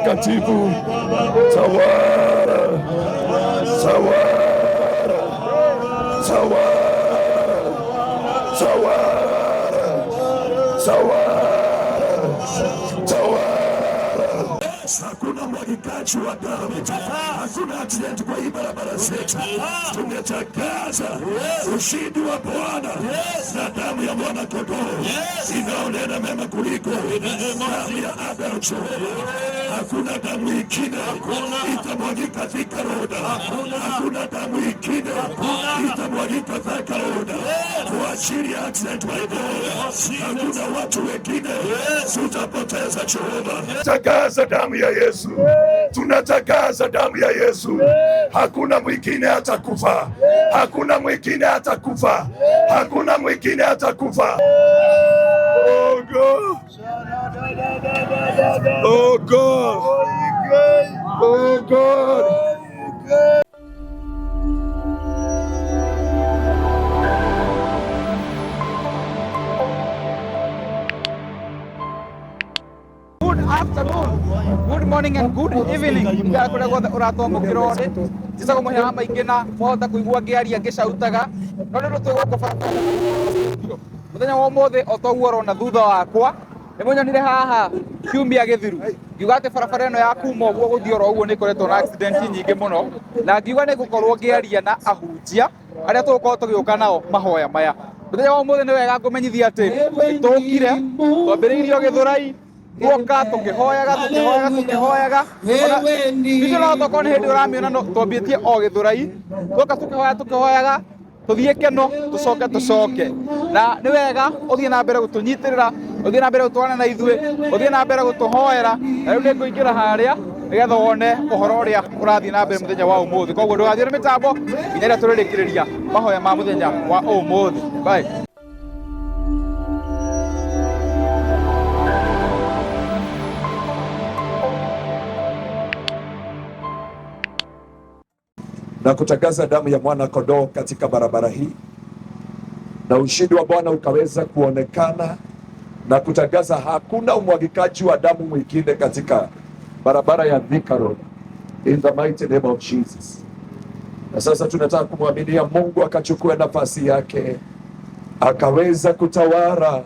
Mtakatifu, tawala, tawala, tawala, tawala, tawala, tawala. Hakuna mwagikaji wa damu, hakuna accident kwa hii barabara zetu. Tumetangaza ushindi wa Bwana na damu ya mwana kondoo inaonena mema kuliko damu ya Abel. Jehova, hakuna damu ingine itamwagika Thika Road, hakuna damu ingine itamwagika Thika Road kwa ajili ya accident. My God, hakuna watu wengine tutapoteza. Jehova, tangaza damu ya Yesu, tunatangaza damu ya Yesu. Hakuna mwingine atakufa, hakuna mwingine atakufa, hakuna mwingine atakufa. Oh God. Oh God. Oh God. Good afternoon, good morning and good evening. Kũrĩa kũrĩa guothe ũratwamũkĩra ũrĩ, njĩtagwo mũhĩa maingĩ na mwahota kũigua ngĩaria ngĩcautaga, no rĩu twĩ gũkũ barabara mũthenya wa ũmũthĩ. O toguo ũrona thutha wakwa, nĩ mũnyonire haha kiumia gĩthiru ngiuga atĩ barabara ĩno ya kuma ũguo gũthiĩ oro ũguo nĩ ĩkoretwo na accident nyingĩ mũno, na ngiuga nĩ ngũkorwo ngĩaria na ahunjia arĩa tũgũkorwo tũgĩũka nao mahoya maya mũthenya wa ũmũthĩ. Nĩ wega ngũmenyithia atĩ nĩ tũkire twambĩrĩirio Gĩthũrai, tuoka tũkĩhoyaga, tũkĩhoyaga, tũkĩhoyaga. Ona video no tokorwo nĩ hĩndĩ ũramĩona, no twambĩtie o Gĩthũrai, tuoka tũkĩhoya, tũkĩhoyaga, tũthiĩ Keno, tũcoke tũcoke. Na nĩ wega ũthiĩ na mbere gũtũnyitĩrĩra, ũthiĩ na mbere gũtwarana na ithuĩ, ũthiĩ na mbere gũtũhoera. Na rĩu nĩ ngũingĩra harĩa nĩgetha wone ũhoro ũrĩa ũrathiĩ na mbere mũthenya wa ũmũthĩ. Koguo ndũgathiĩ na mĩtambo nginya rĩrĩa tũrĩrĩkĩrĩria mahoya ma mũthenya wa ũmũthĩ. Bye. Na kutangaza damu ya mwana kondoo katika barabara hii, na ushindi wa Bwana ukaweza kuonekana, na kutangaza hakuna umwagikaji wa damu mwingine katika barabara ya Thika Road, in the mighty name of Jesus. Na sasa tunataka kumwaminia Mungu akachukua nafasi yake, akaweza kutawala,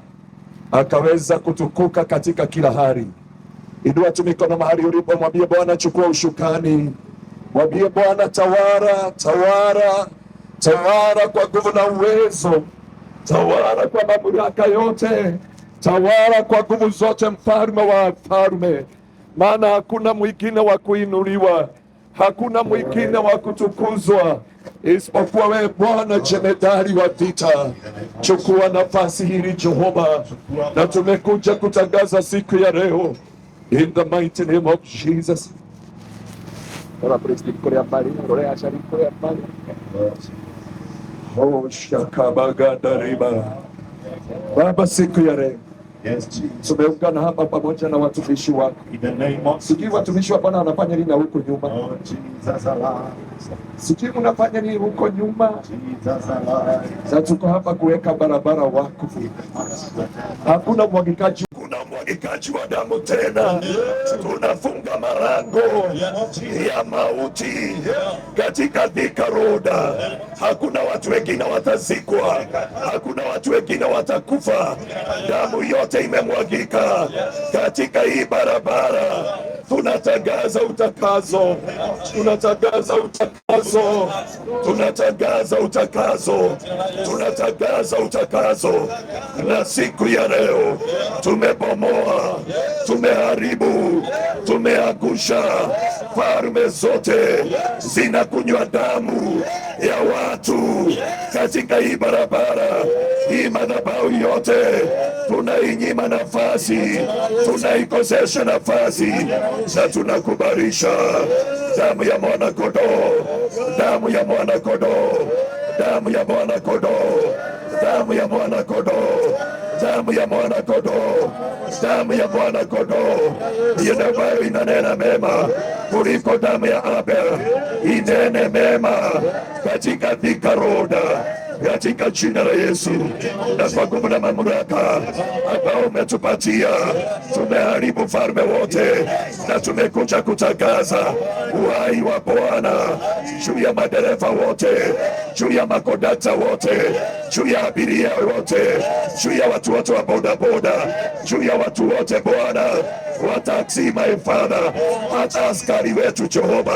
akaweza kutukuka katika kila hali. Inua tu mikono mahali ulipo, mwambie Bwana, chukua ushukani. Mwambie Bwana, tawala, tawala, tawala kwa nguvu na uwezo, tawala kwa mamlaka yote, tawala kwa nguvu zote, mfalme wa falme, maana hakuna mwingine wa kuinuliwa, hakuna mwingine wa kutukuzwa isipokuwa wewe Bwana, jemedari wa vita. Chukua nafasi hili Jehova, na tumekuja kutangaza siku ya leo in the mighty name of Jesus. Ora korea shari korea bari. Oh, shakabagandariba. Baba, siku ya leo Yes, Jesus. Tumeungana hapa pamoja na watumishi wako. In the name of Sijui watumishi wa Bwana wanafanya nini na huko nyuma. Oh, Jesus alive. Sijui mnafanya nini huko nyuma. Jesus alive. Sasa tuko hapa kuweka barabara wakfu. Hakuna mwagikaji, kuna mwagikaji wa damu tena. Tunafunga malango ya mauti katika Thika Road. Hakuna watu wengine watazikwa, hakuna watu wengine watakufa. Damu yote imemwagika katika hii barabara. Tunatangaza utakaso, tunatangaza utakaso, tunatangaza utakaso, tunatangaza utakaso. Na siku ya leo tumebomoa, tumeharibu, tumeangusha falme zote zinakunywa damu ya watu katika hii barabara. Hii madhabahu yote tunainyima nafasi, tunaikosesha nafasi, na tunakubalisha damu ya mwana kondoo, damu ya mwana kondoo, damu ya mwana kondoo, damu ya mwana kondoo, damu ya mwana kondoo, damu ya mwana kondoo ile ambayo inanena mema kuliko damu ya Abel, inene mema katika Thika Road. katika jina la Yesu, na kwa nguvu na mamlaka ambao umetupatia, tumeharibu falme wote na tumekuja kutangaza uhai wa Bwana juu ya madereva wote, juu ya makondakta wote, juu ya abiria wote, juu ya watu wote wa bodaboda, juu ya watu wote Bwana wa taksi, my Father, hata askari wetu Jehova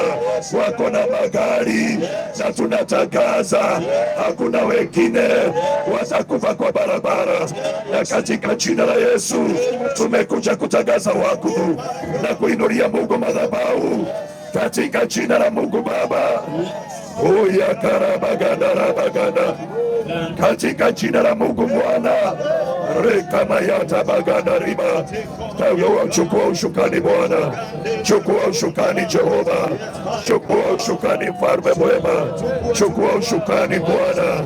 wako na magari, na tunatangaza hakuna wengine watakufa kwa barabara, na katika jina la Yesu tumekuja kutangaza wakfu na kuinulia Mungu madhabahu katika jina la Mungu Baba. Oya karabaganda rabaganda, katika jina la Mungu Mwana rekamayata baganda riba. Chukua ushukani Bwana, chukua ushukani Jehova, chukua ushukani mfalme mwema, chukua ushukani Bwana,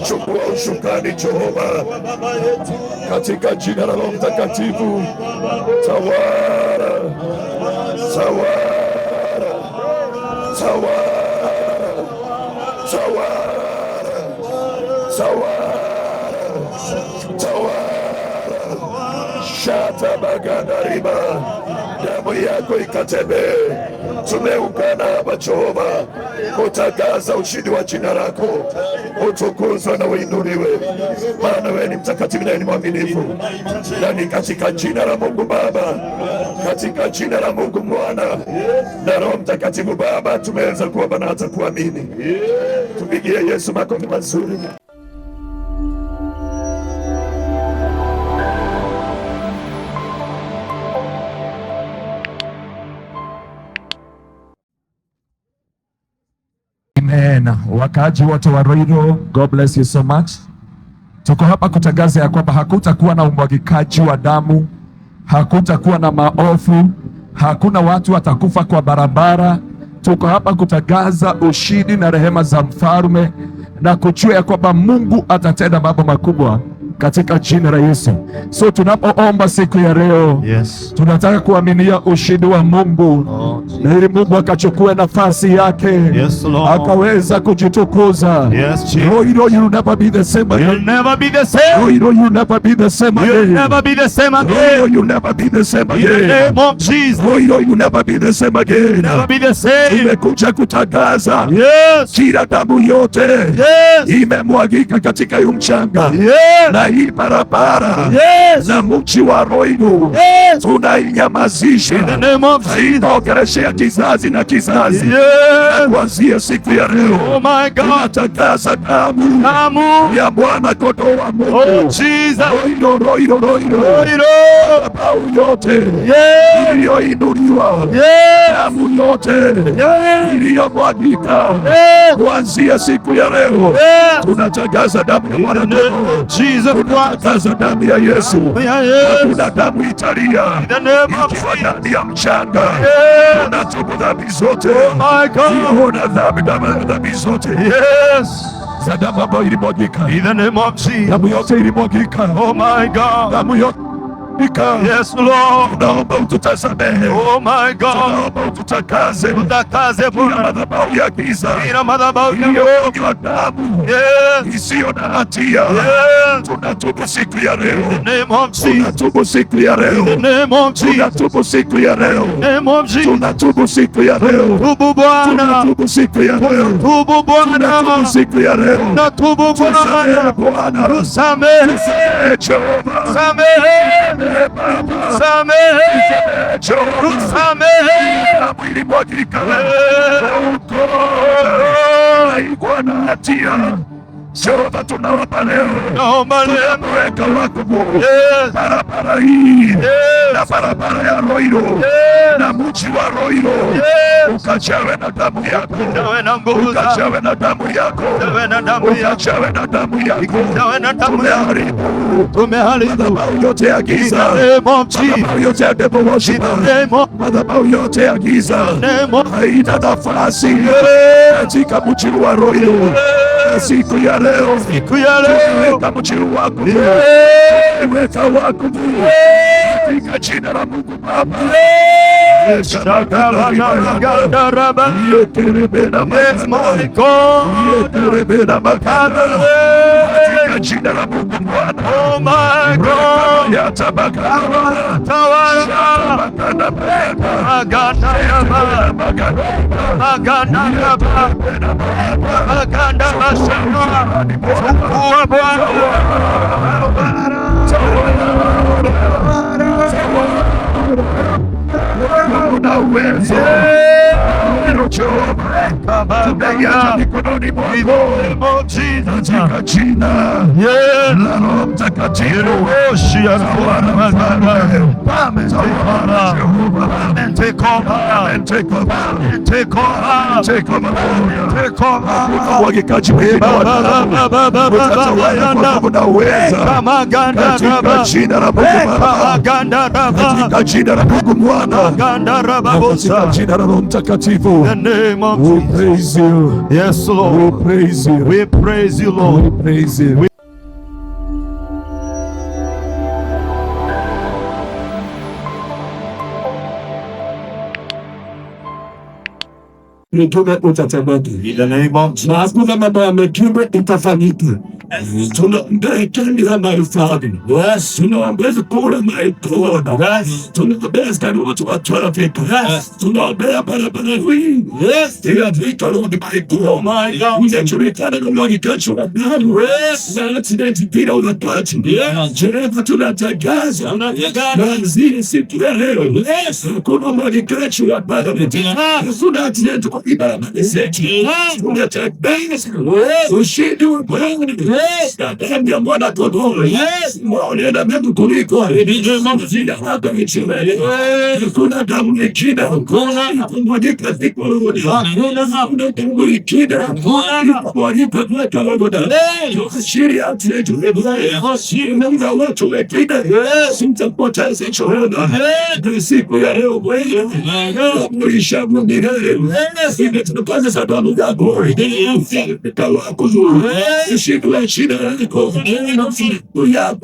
chukua ushukani Jehova, katika jina la Roho Mtakatifu. Tawala, tawala, tawala, tawala, tawala, tawala. Shata baganda riba, damu yako ikatembee. Tumeungana hapa Jehova kutangaza ushindi wa jina lako, utukuzwe na uinuliwe, maana wewe ni mtakatifu na ni mwaminifu. Na ni katika jina la Mungu Baba, katika jina la Mungu Mwana na Roho Mtakatifu Baba, tumeweza kuomba na hata kuamini. Tupigie Yesu makofi mazuri. Amen. Wakaaji wote wa Ruiru, God bless you so much. Tuko hapa kutangaza ya kwamba hakutakuwa na umwagikaji wa damu, hakutakuwa na maofu, hakuna watu watakufa kwa barabara. Tuko hapa kutangaza ushindi na rehema za mfalme na kujua ya kwamba Mungu atatenda mambo makubwa katika jina la Yesu. So tunapoomba siku ya leo, Yes. tunataka kuaminia ushindi wa Mungu, Oh, na ili Mungu akachukue nafasi yake, Yes, Lord. akaweza kujitukuza. Yes, Jesus. Ruiru, you'll never be the same You'll again. never be the same. Ruiru, you'll never be the same You'll again. never be the same Ruiru, again. you'll never be the same In the again. name of Jesus. Ruiru, you'll never be the same again. Never be the same. Tumekuja kutangaza Yes. kila damu yote Yes. imemwagika katika huu mchanga Yes. na hii barabara Yes. na mji wa Ruiru, Yes. tunainyamazisha In the name of Jesus. itaongeleshea kizazi na kizazi. Yes. Kuanzia siku ya leo Oh my God. tunatangaza damu Damu. ya Bwana kondoo wa Oh Mungu. Jesus. Roiro, roiro, roiro, Roiro. madhabahu yote Yes. iliyoinuliwa, Yes. damu yote Yes. iliyomwagika, Yes. kuanzia siku ya leo Yes. tunatangaza damu ya Bwana In the name kondoo, of Jesus Christ. tunatangaza damu ya Yesu. Yes. Hakuna damu italia In the name of ikiwa Jesus. ndani ya mchanga. Yes. Tunatubu dhambi zote, Oh my God. ona dhambi, dhambi zote Yes. za damu ambayo ilimwagika, In the name of Jesus. damu yote ilimwagika, Oh my God. damu yote ilimwagika. Yes, Lord. Tunaomba ututasamehe, Oh my God. tunaomba ututakaze Tutakaze kila Bwana. madhabahu ya giza Kila madhabahu ya iliyonywa damu Yes. isiyo na hatia. Yes. Tunatubu siku ya leo, In the name of Jesus. tunatubu siku ya In the leo, name of Jesus. tunatubu siku ya leo, Name of Jesus. tunatubu siku ya leo, Tubu Bwana. tunatubu siku ya leo, Tubu tunatubu Bwana. siku ya leo. Natubu Tusamehe Bwana. Bwana, Tusamehe. tusamehe Jehova, Samehe. tusamehe Baba, Samehe. tusamehe Jehova. Tusamehe. Damu ilimwagika huko, haikuwa na hatia. Jehova, tunawapa leo, Naomba leo. tunamweka wakfu Yes. barabara hii Yes. na barabara ya Roiro Yes. na mji wa Roiro Yes. ukajawe na damu yako, Ukajawe na nguvu zako. ukajawe na damu yako, Ukajawe na damu yako. ukajawe na damu yako. Ukajawe na damu yako. Tumeharibu Tumeharibu. madhabahu yote ya In the giza, name of Jesus. madhabahu yote ya devil In worshiper, the name of madhabahu yote ya giza name of haina nafasi katika mji wa Roiro na siku ya leo. Siku ya leo. Tumeweka mji wako, Yes. tumeweka wakfu katika jina la Mungu Baba. Yes, my God. Oh my God. Una uwezo tumeiacha mikononi mwako katika jina la Roho Mtakatifu. Tawala Mfalme, tawala Jehova, take over, take over, take over, take over. Hakuna umwagikaji mwingine wa damu utatawala kwa nguvu na uweza katika jina la Mungu Baba, katika jina la Mungu Mwana, katika jina la Roho Mtakatifu. The name of We Jesus. praise you. Yes, We Lord. praise you. We praise you, Lord. We praise you. Mitume utatendeka In the name of Jesus. na hakuna mambo ya mitume itafanyika. Tunaombea kila mahifadhi, tunaombea kula maikona, tunaombea askari wetu wa trafiki, tunaombea barabara hii ya Thika Road maikona inajulikana na umwagikaji wa damu na accident bila wakati. Dereva, tunatangaza kuanzia siku ya leo hakuna umwagikaji wa damu, hakuna accident kwa barabara zetu. Tunatangaza ushindi wa Bwana na damu ya mwana kondoo unaonena mema kuliko jina lako lichelewe. Hakuna damu nyingine kumwagika Thika Road, hakuna damu nyingine kumwagika Thika Road. Tuashiria accident na watu wengine sitapoteza chochote. Na siku ya leo Bwana amrisha milele imetupaza damu yako wako ushindi wa jina lako yako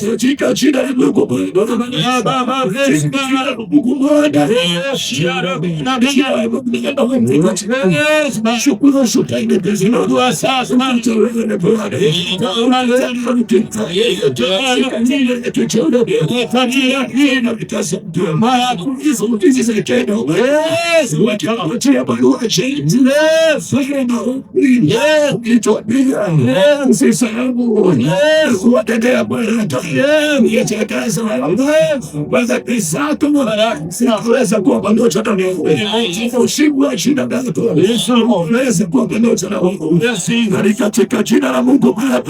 katika jina la Mungu Mungu Mwana shukuru katika jina la Mungu Baba,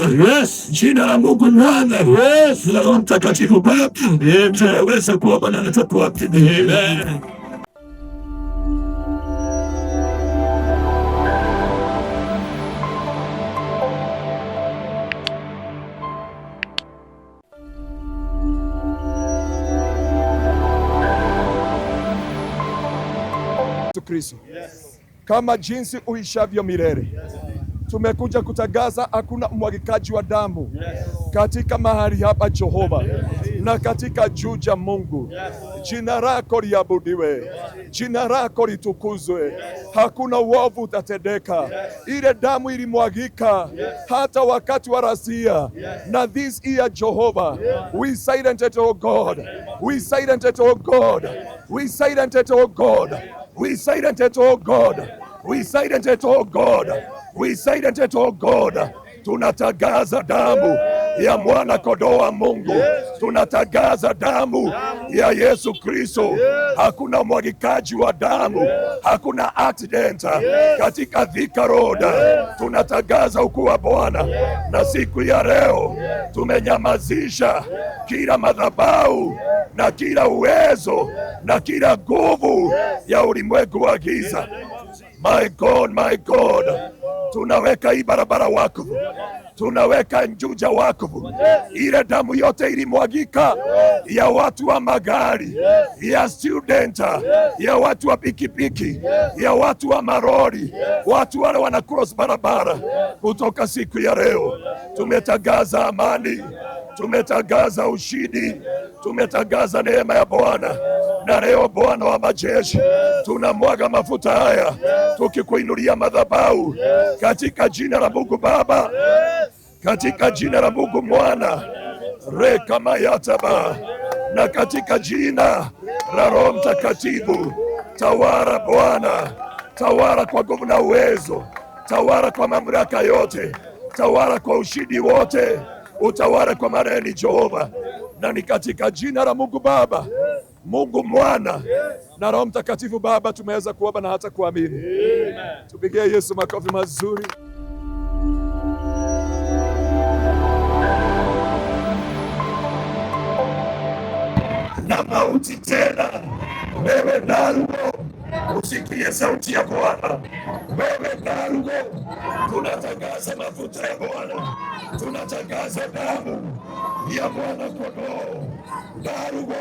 jina la Mungu Mwana, la Roho Mtakatifu Baba, tunaweza kuomba na tutakuwa. Amen. Yesu Kristo, kama jinsi uishavyo milele. Tumekuja kutangaza hakuna umwagikaji wa damu katika mahali hapa Jehova, na katika Juja Mungu. Jina lako liabudiwe, jina lako litukuzwe. Hakuna uovu utatendeka. Ile damu ilimwagika hata wakati wa rasia, na this year Jehova, we silent it, oh God, we silent it, oh God, we silent it, oh God, we silent it, oh God, we silent it, oh God, we silent it, oh God. Tunatangaza damu ya mwana kondoo wa Mungu, tunatangaza damu ya Yesu Kristo. Hakuna umwagikaji wa damu, hakuna accident katika Thika Road. Tunatangaza ukuu wa Bwana, na siku ya leo tumenyamazisha kila madhabahu na kila uwezo na kila nguvu ya ulimwengu wa giza. My God, my God, tunaweka hii barabara wakfu, Tunaweka njuja wakfu, ile damu yote ilimwagika ya watu wa magari, ya student, ya watu wa pikipiki, ya watu wa marori, watu wale wana cross barabara. Kutoka siku ya leo tumetangaza amani, tumetangaza ushindi, tumetangaza neema ya Bwana. Na leo Bwana wa majeshi, tunamwaga mafuta haya tukikuinulia madhabahu katika jina la Mungu Baba, katika jina la Mungu Mwana rekamayataba, na katika jina la Roho Mtakatifu. Tawara Bwana, tawara kwa nguvu na uwezo, tawara kwa mamlaka yote, tawara kwa ushindi wote, utawara kwa mareni Jehova. Na ni katika jina la Mungu Baba, Mungu Mwana na Roho Mtakatifu. Baba, tumeweza kuomba na hata kuamini. Tupigie Yesu makofi mazuri. Na mauti tena, wewe Darugo, usikie sauti ya Bwana. Wewe Darugo, tunatangaza mafuta ya Bwana, tunatangaza damu ya Bwana Kondoo. Darugo,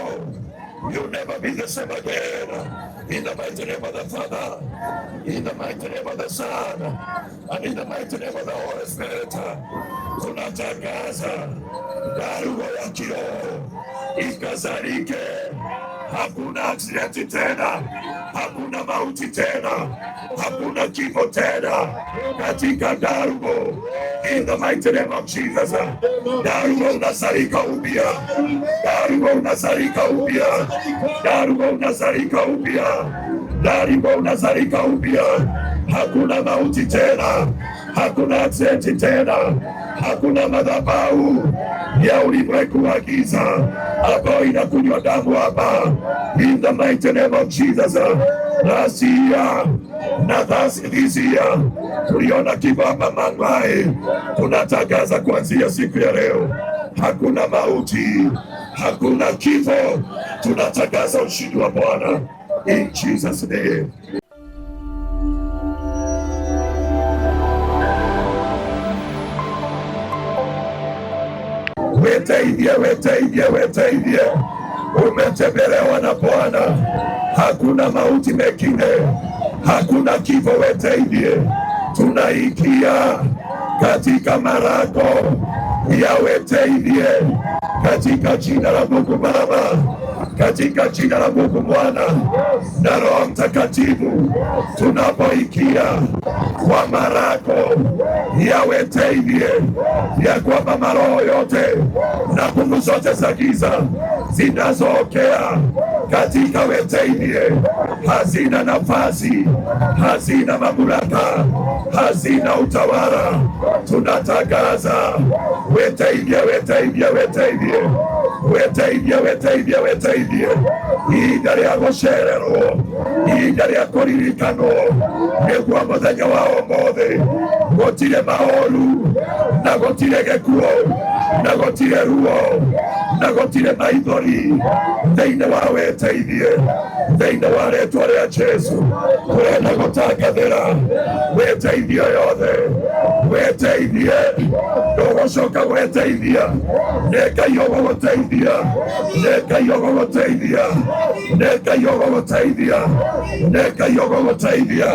you'll never be the same again. In the mighty name of the Father, in the mighty name of the Son, and in the mighty name of the Holy Spirit. Tunatangaza darugo ya kiroho ikazalike. Hakuna aksidenti tena, hakuna mauti tena, hakuna kifo tena katika Darugo. In the mighty name of Jesus. Darugo unazalika upya, Darugo unazalika upya, Darugo unazalika upya, Darugo unazalika upya. Hakuna mauti tena, hakuna aksidenti tena, hakuna madhabahu ya ulimwengu wa giza ambayo inakunywa damu hapa. In the mighty name of Jesus. Last year na this year tuliona kifo hapa Mang'ai. Tunatangaza kuanzia siku ya leo, hakuna mauti, hakuna kifo. Tunatangaza ushindi wa Bwana in Jesus name. Weteithie, weteithie, weteithie. Umetembelewa na Bwana, hakuna mauti mengine, hakuna kifo. Weteithie, tunaingia katika marako ya weteithie, katika jina la Mungu Baba, katika jina la Mungu Mwana na Roho Mtakatifu. Tunapoingia kwa marako ya weteithie, ya kwamba maroho yote na nguvu zote za giza zinazookea katika weteithie hazina nafasi, hazina mamlaka, hazina utawala. Tunatangaza weteithie, weteithie, weteithie, weteithie, weteithie, weteithie. Ihinda rĩa gũcererwo, ihinda rĩa kũririkanwo nĩguo mũthenya wa ũmũthĩ gũtirĩ maũru na gũtirĩ gĩkuũ na gũtirĩ ruo na gũtirĩ maithori thĩinĩ wa weteithie, thĩinĩ wa rĩtwa rĩa Jesu. Tũrenda gũtangathĩra weteithio yothe, weteithie, ndũgũcoka gweteithia, nĩ Ngai ũgũgũteithia, nĩ Ngai ũgũgũteithia, nĩ Ngai ũgũgũteithia, nĩ Ngai ũgũgũteithia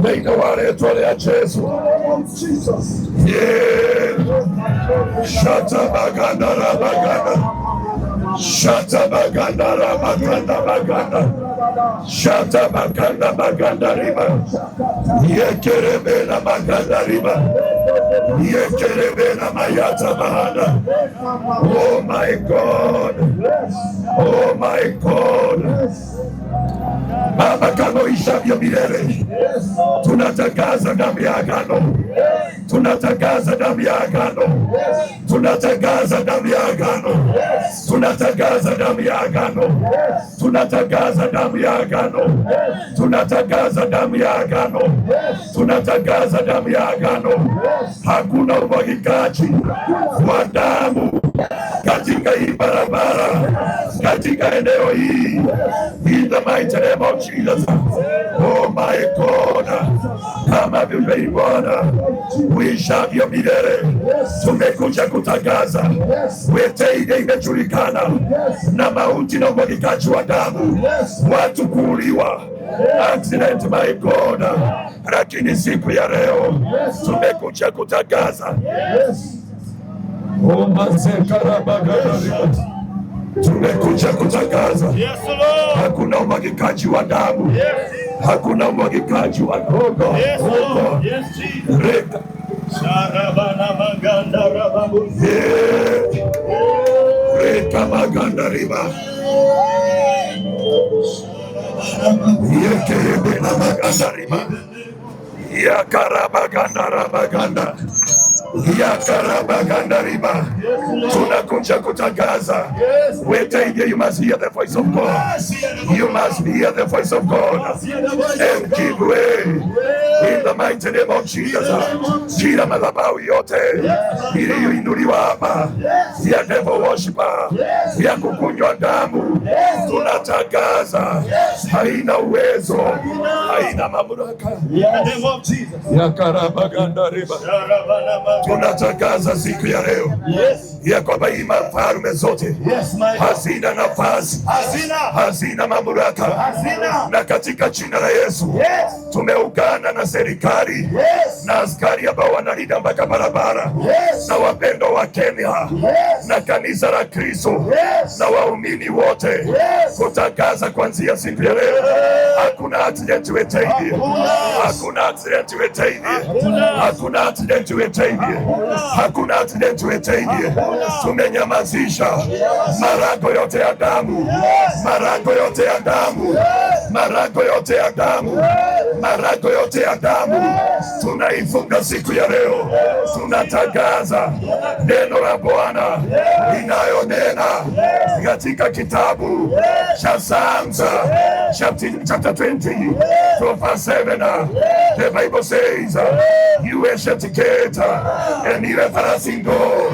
thĩinĩ wa rĩtwa rĩa Jesu. Yeah. Shata baganda rabaganda. Shata baganda rabaganda baganda. Shata baganda baganda riba. Yekerebe na baganda riba. Yekerebe na mayata bahanda. Oh my God. Oh my God. Baba, kama uishavyo milele, tunatangaza damu ya agano, tunatangaza damu ya agano, tunatangaza damu ya agano, tunatangaza damu ya agano, tunatangaza damu ya agano, tunatangaza damu ya agano, tunatangaza damu ya agano. Hakuna umwagikaji wa damu katika hii barabara. katika eneo hii, in the mighty name of Jesus. Oh my God, kama vile Bwana uishavyo milele, tumekuja kutangaza Witeithie imejulikana na mauti na umwagikaji wa damu, watu kuuliwa, accident, my God. Lakini siku ya leo tumekuja kutangaza tumekuja kutangaza Yes, Lord. hakuna umwagikaji wa damu, Yes. hakuna umwagikaji wa oh Yes, oh Lord. God. Yes, Jesus. Reka Sharabana rababu. yeah. Reka maganda riba yekerebe na maganda riba yakarabaganda rabaganda yakarabaganda riba. Tunakuja kutangaza Witeithie, you must hear the voice of God. You must hear the voice of God and give way in the mighty name of Jesus. Kila madhabahu yote iliyoinuliwa hapa ya devil worshiper, ya kukunywa damu, tunatangaza haina uwezo, haina mamlaka. In the name of Jesus. Yakarabaganda riba. Sharabana Tunatangaza siku ya leo Yes. ya kwamba hii mafalme zote Yes, my God. hazina nafasi, Hazina. hazina mamlaka, Hazina. na katika jina la Yesu Yes. tumeungana na serikali Yes. na askari ambao wanalinda mpaka barabara Yes. na wapendwa wa Kenya Yes. na kanisa la Kristo Yes. na waumini wote Yes. kutangaza kuanzia siku ya leo hakuna accident Witeithie, hakuna accident Witeithie, hakuna accident Witeithie, hakuna accident Witeithie. Tumenyamazisha marango yote ya damu, marango yote ya damu, marango yote ya damu, marango yote ya damu tunaifunga siku ya leo. Tunatangaza neno la Bwana linayonena katika kitabu cha Psalms chapter 20 from verse 7. The Bible says, you ancient gate and you everlasting door,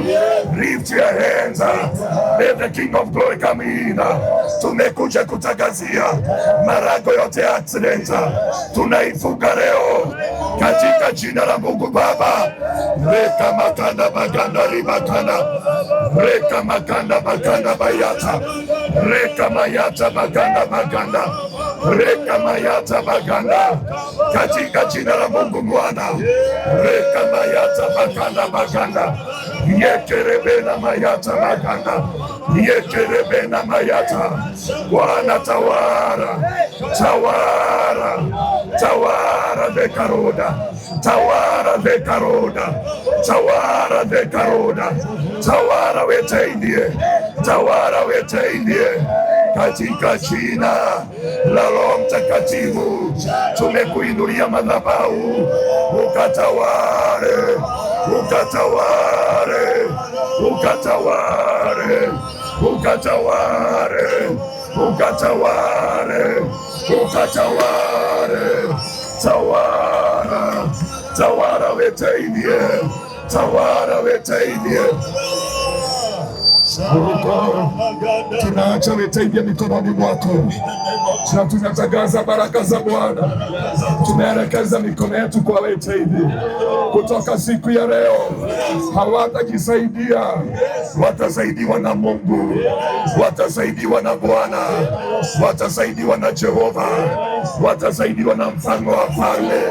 lift your hands, let the King of Glory come in. Tumekuja kutangazia marango yote ya accident tunaifunga leo katika jina la Mungu Baba. Reka makanda baganda ribakanda reka makanda baganda bayata reka mayata baganda baganda reka mayata baganda katika jina la Mungu Mwana reka mayata baganda baganda yekerebena mayata baganda yekerebena mayata. Bwana tawara, tawara, tawara dekaroda, tawara dekaroda, tawara dekaroda, tawara Witeithie, tawara Witeithie, katika jina la Roho Mtakatifu tumekuinulia madhabahu, ukataware, ukataware, ukataware, ukataware, ukataware, ukataware, tawara, tawara Witeithie, tawara Witeithie. Tunaacha Witeithie mikononi mwako na tunatangaza baraka za Bwana. Tumeelekeza mikono yetu kwa Witeithie kutoka siku ya leo, hawatajisaidia, watasaidiwa na Mungu, watasaidiwa na Bwana, watasaidiwa na Jehova, watasaidiwa na mfalme wa falme,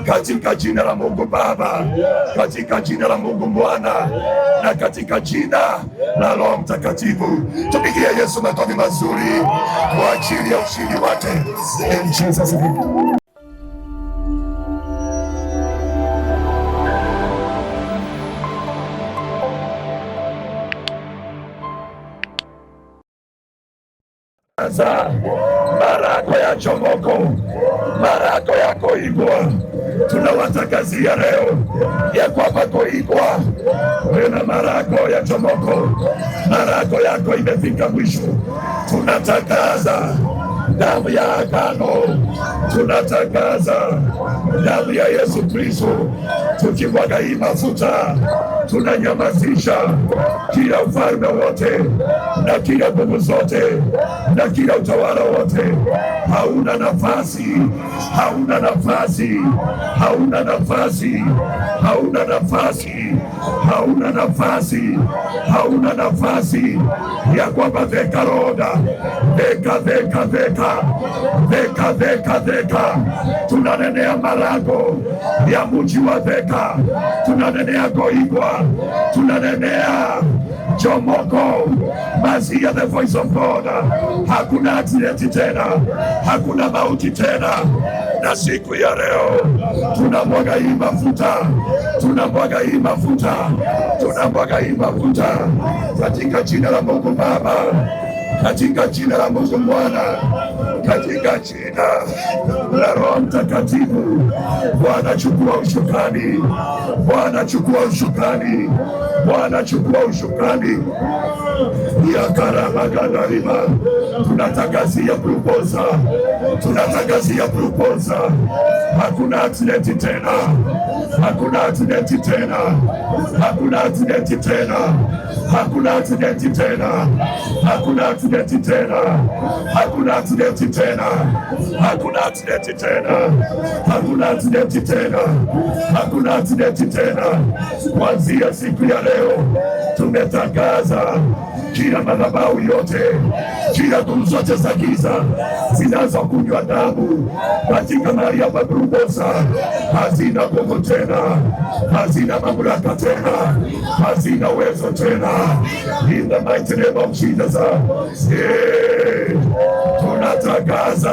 katika jina la Mungu Baba, katika jina la Mungu Mwana na katika jina la Roho Mtakatifu. Tupigie Yesu makofi mazuri kwa ajili ya ushindi wake. In Jesus name. Sasa marago ya Chomoko, marago ya Koigwa, tunawatakazia leo ya kwamba Koigwa wena marago ya Chomoko, marago yako imefika mwisho. Tunatangaza damu ya agano. Tunatangaza damu ya Yesu Kristo, tukimwaga hii mafuta tunanyamazisha kila ufalme wote na kila nguvu zote na kila utawala wote. Hauna nafasi, hauna nafasi, hauna nafasi, hauna nafasi, hauna nafasi, hauna nafasi ya kwamba Thika Road, Thika, Thika, Thika, Thika, Thika, Thika. Tunanenea malango ya mji wa Thika, tunanenea Goigwa, tunanenea Jomoko, Mazia, the voice of God. Hakuna accident tena, hakuna mauti tena. Na siku ya leo tunamwaga hii mafuta, tunamwaga hii mafuta, tunamwaga hii mafuta katika jina la Mungu Baba, katika jina la Mungu Mwana, katika jina la Roho Mtakatifu. Bwana chukua usukani, Bwana chukua usukani, Bwana chukua usukani ya karamagandarima. Tunatangazia proposal, tunatangazia proposal. Hakuna accident tena, hakuna accident tena, hakuna accident tena, hakuna accident tena, hakuna accident tena, hakuna accident tena, hakuna accident tena, hakuna accident tena, hakuna accident tena. Kuanzia siku ya leo tumetangaza kila madhabahu yote, kila nguvu zote za giza zinazokunywa damu katika mahali hapa Glukosa hazina nguvu tena, hazina mamlaka tena, hazina uwezo tena. In the mighty name of Jesus. Eh, tunatangaza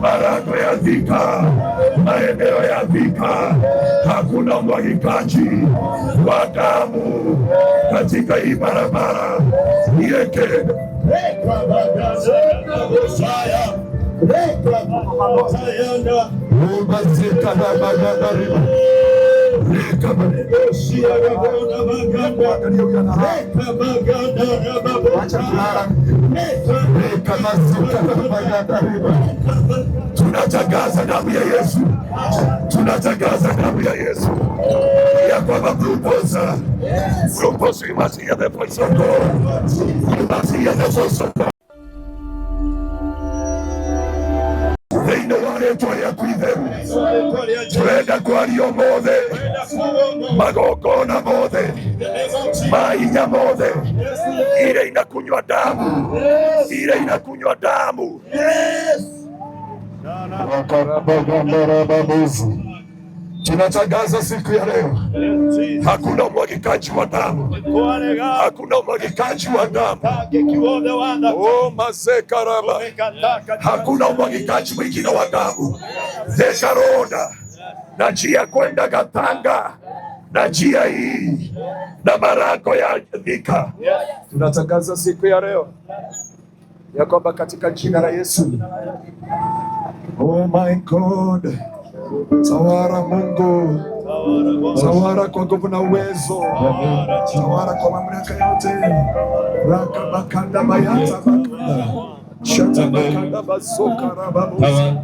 malango ya Thika, maeneo ya Thika, hakuna umwagikaji wa damu katika hii barabara yeke. Tunatangaza damu ya Yesu, tunatangaza damu ya Yesu ya kwamba Glukosa, Glukosa, you must hear the voice of God. You must hear the voice of God. Thĩinĩ wa rĩtwa rĩaku itheru turenda kwaria ũmũthĩ, magongona mothe, mahinya mothe, ile inakunywa damu, ile inakunywa damu. Tunatangaza siku ya leo, hakuna umwagikaji wa damu, hakuna umwagikaji wa damu. Oh, mazekaraba, hakuna umwagikaji mwingine wa damu. Thika Road na njia kwenda Gatanga na njia hii na malango ya Thika. Tunatangaza siku ya leo ya kwamba katika jina la Yesu. Oh my God, tawala Mungu, tawala kwa nguvu na uwezo, tawala kwa mamlaka yote. Raka bakanda bayata bakanda shata bakanda basoka rababusa.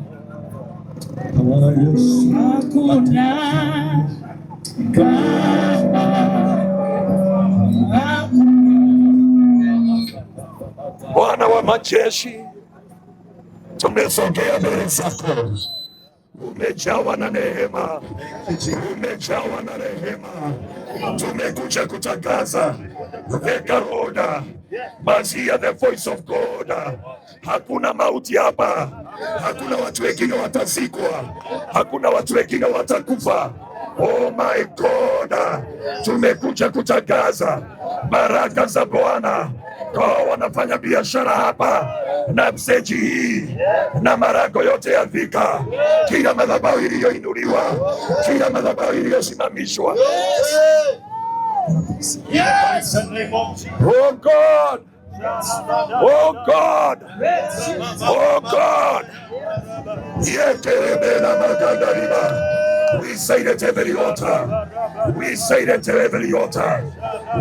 Tawala Yesu. Hakuna kama Bwana wa majeshi, tumesogea mbele zako, umejawa na neema, umejawa na rehema. Tumekuja kutangaza Thika Road, Mazia, the voice of God. Hakuna mauti hapa, hakuna watu wengine watazikwa, hakuna watu wengine watakufa. Oh my God, tumekuja kutangaza baraka za Bwana kwa wanafanya biashara hapa na mseji hii na malango yote ya Thika, kila madhabahu iliyoinuliwa, kila madhabahu iliyosimamishwa. Oh God, oh God, oh God, yekerebela magandariba. We say to every altar. We say to every altar.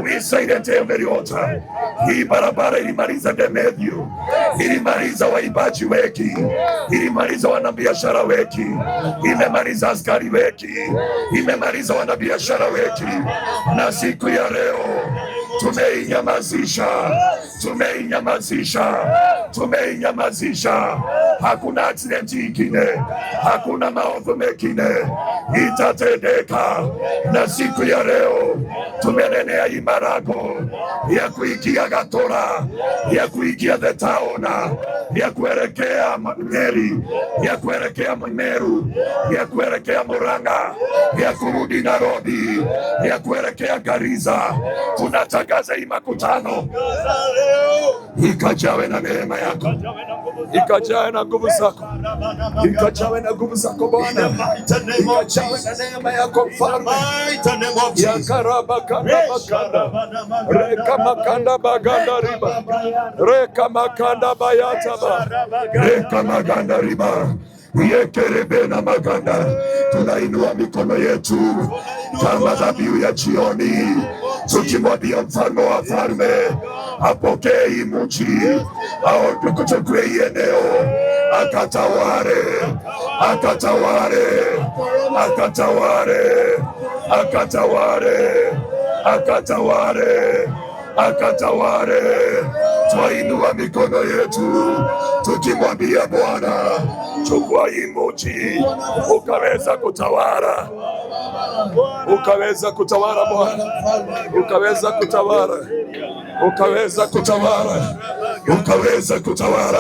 We say to every altar. Hii barabara ilimaliza Demetrio, ilimaliza waimbaji wengi, ilimaliza wanabiashara wengi, imemaliza askari wengi, imemaliza wanabiashara wengi, na siku ya leo tumeinyamazisha, tumeinyamazisha, tumeinyamazisha. Hakuna accident ingine, hakuna maovu mengine itatendeka. Na siku ya leo tumenenea imarago ya kuingia Gatora, ya kuingia the town, ya kuelekea Nyeri, ya kuelekea Meru, ya kuelekea Murang'a, ya kurudi Nairobi, ya kuelekea Garissa. Tunatangaza hii makutano ikajawe na neema yako, ikajawe na nguvu zako, ikajawe na nguvu zako Bwana, ikajawe na neema yako Mfalme. Yakarabakandabakanda rekamakanda baganda riba rekamakanda bayataba rekamaganda riba yekerebe na maganda. Tunainua mikono yetu kama dhabihu ya jioni, tukimwambia mfalme wa falme apokee hii mji au kuchukue hii eneo, akataware, akataware, akataware, akataware, akataware, akataware. Twainua mikono yetu tukimwambia Bwana, chukua hii mji ukaweza kutawala, ukaweza kutawala Bwana, ukaweza kutawala, ukaweza kutawala, ukaweza kutawala,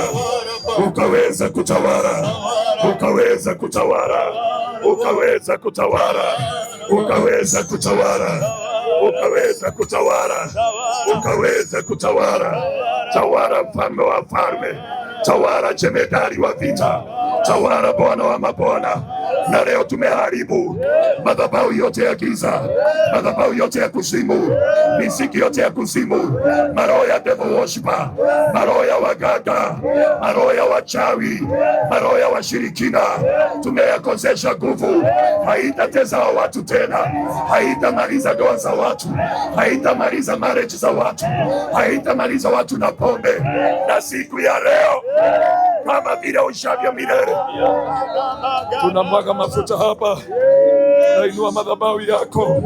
ukaweza kutawala, ukaweza kutawala, ukaweza kutawala, ukaweza kutawala, ukaweza kutawala, ukaweza kutawala. Tawala mfalme wa falme, tawala jemedari wa vita, tawala Bwana wa mabwana. Na leo tumeharibu madhabahu yote ya giza, madhabahu yote ya kuzimu, misingi yote ya kuzimu, maroho ya devil worshiper, maroho ya waganga, maroho ya wachawi, maroho ya washirikina, tumeyakosesha nguvu. Haitateza watu tena, haitamaliza ndoa za watu, haitamaliza marriage za watu, haitamaliza watu na pombe. Na siku ya leo kama vile ushavyo milele, tunamwaga mafuta hapa, nainua madhabahu yako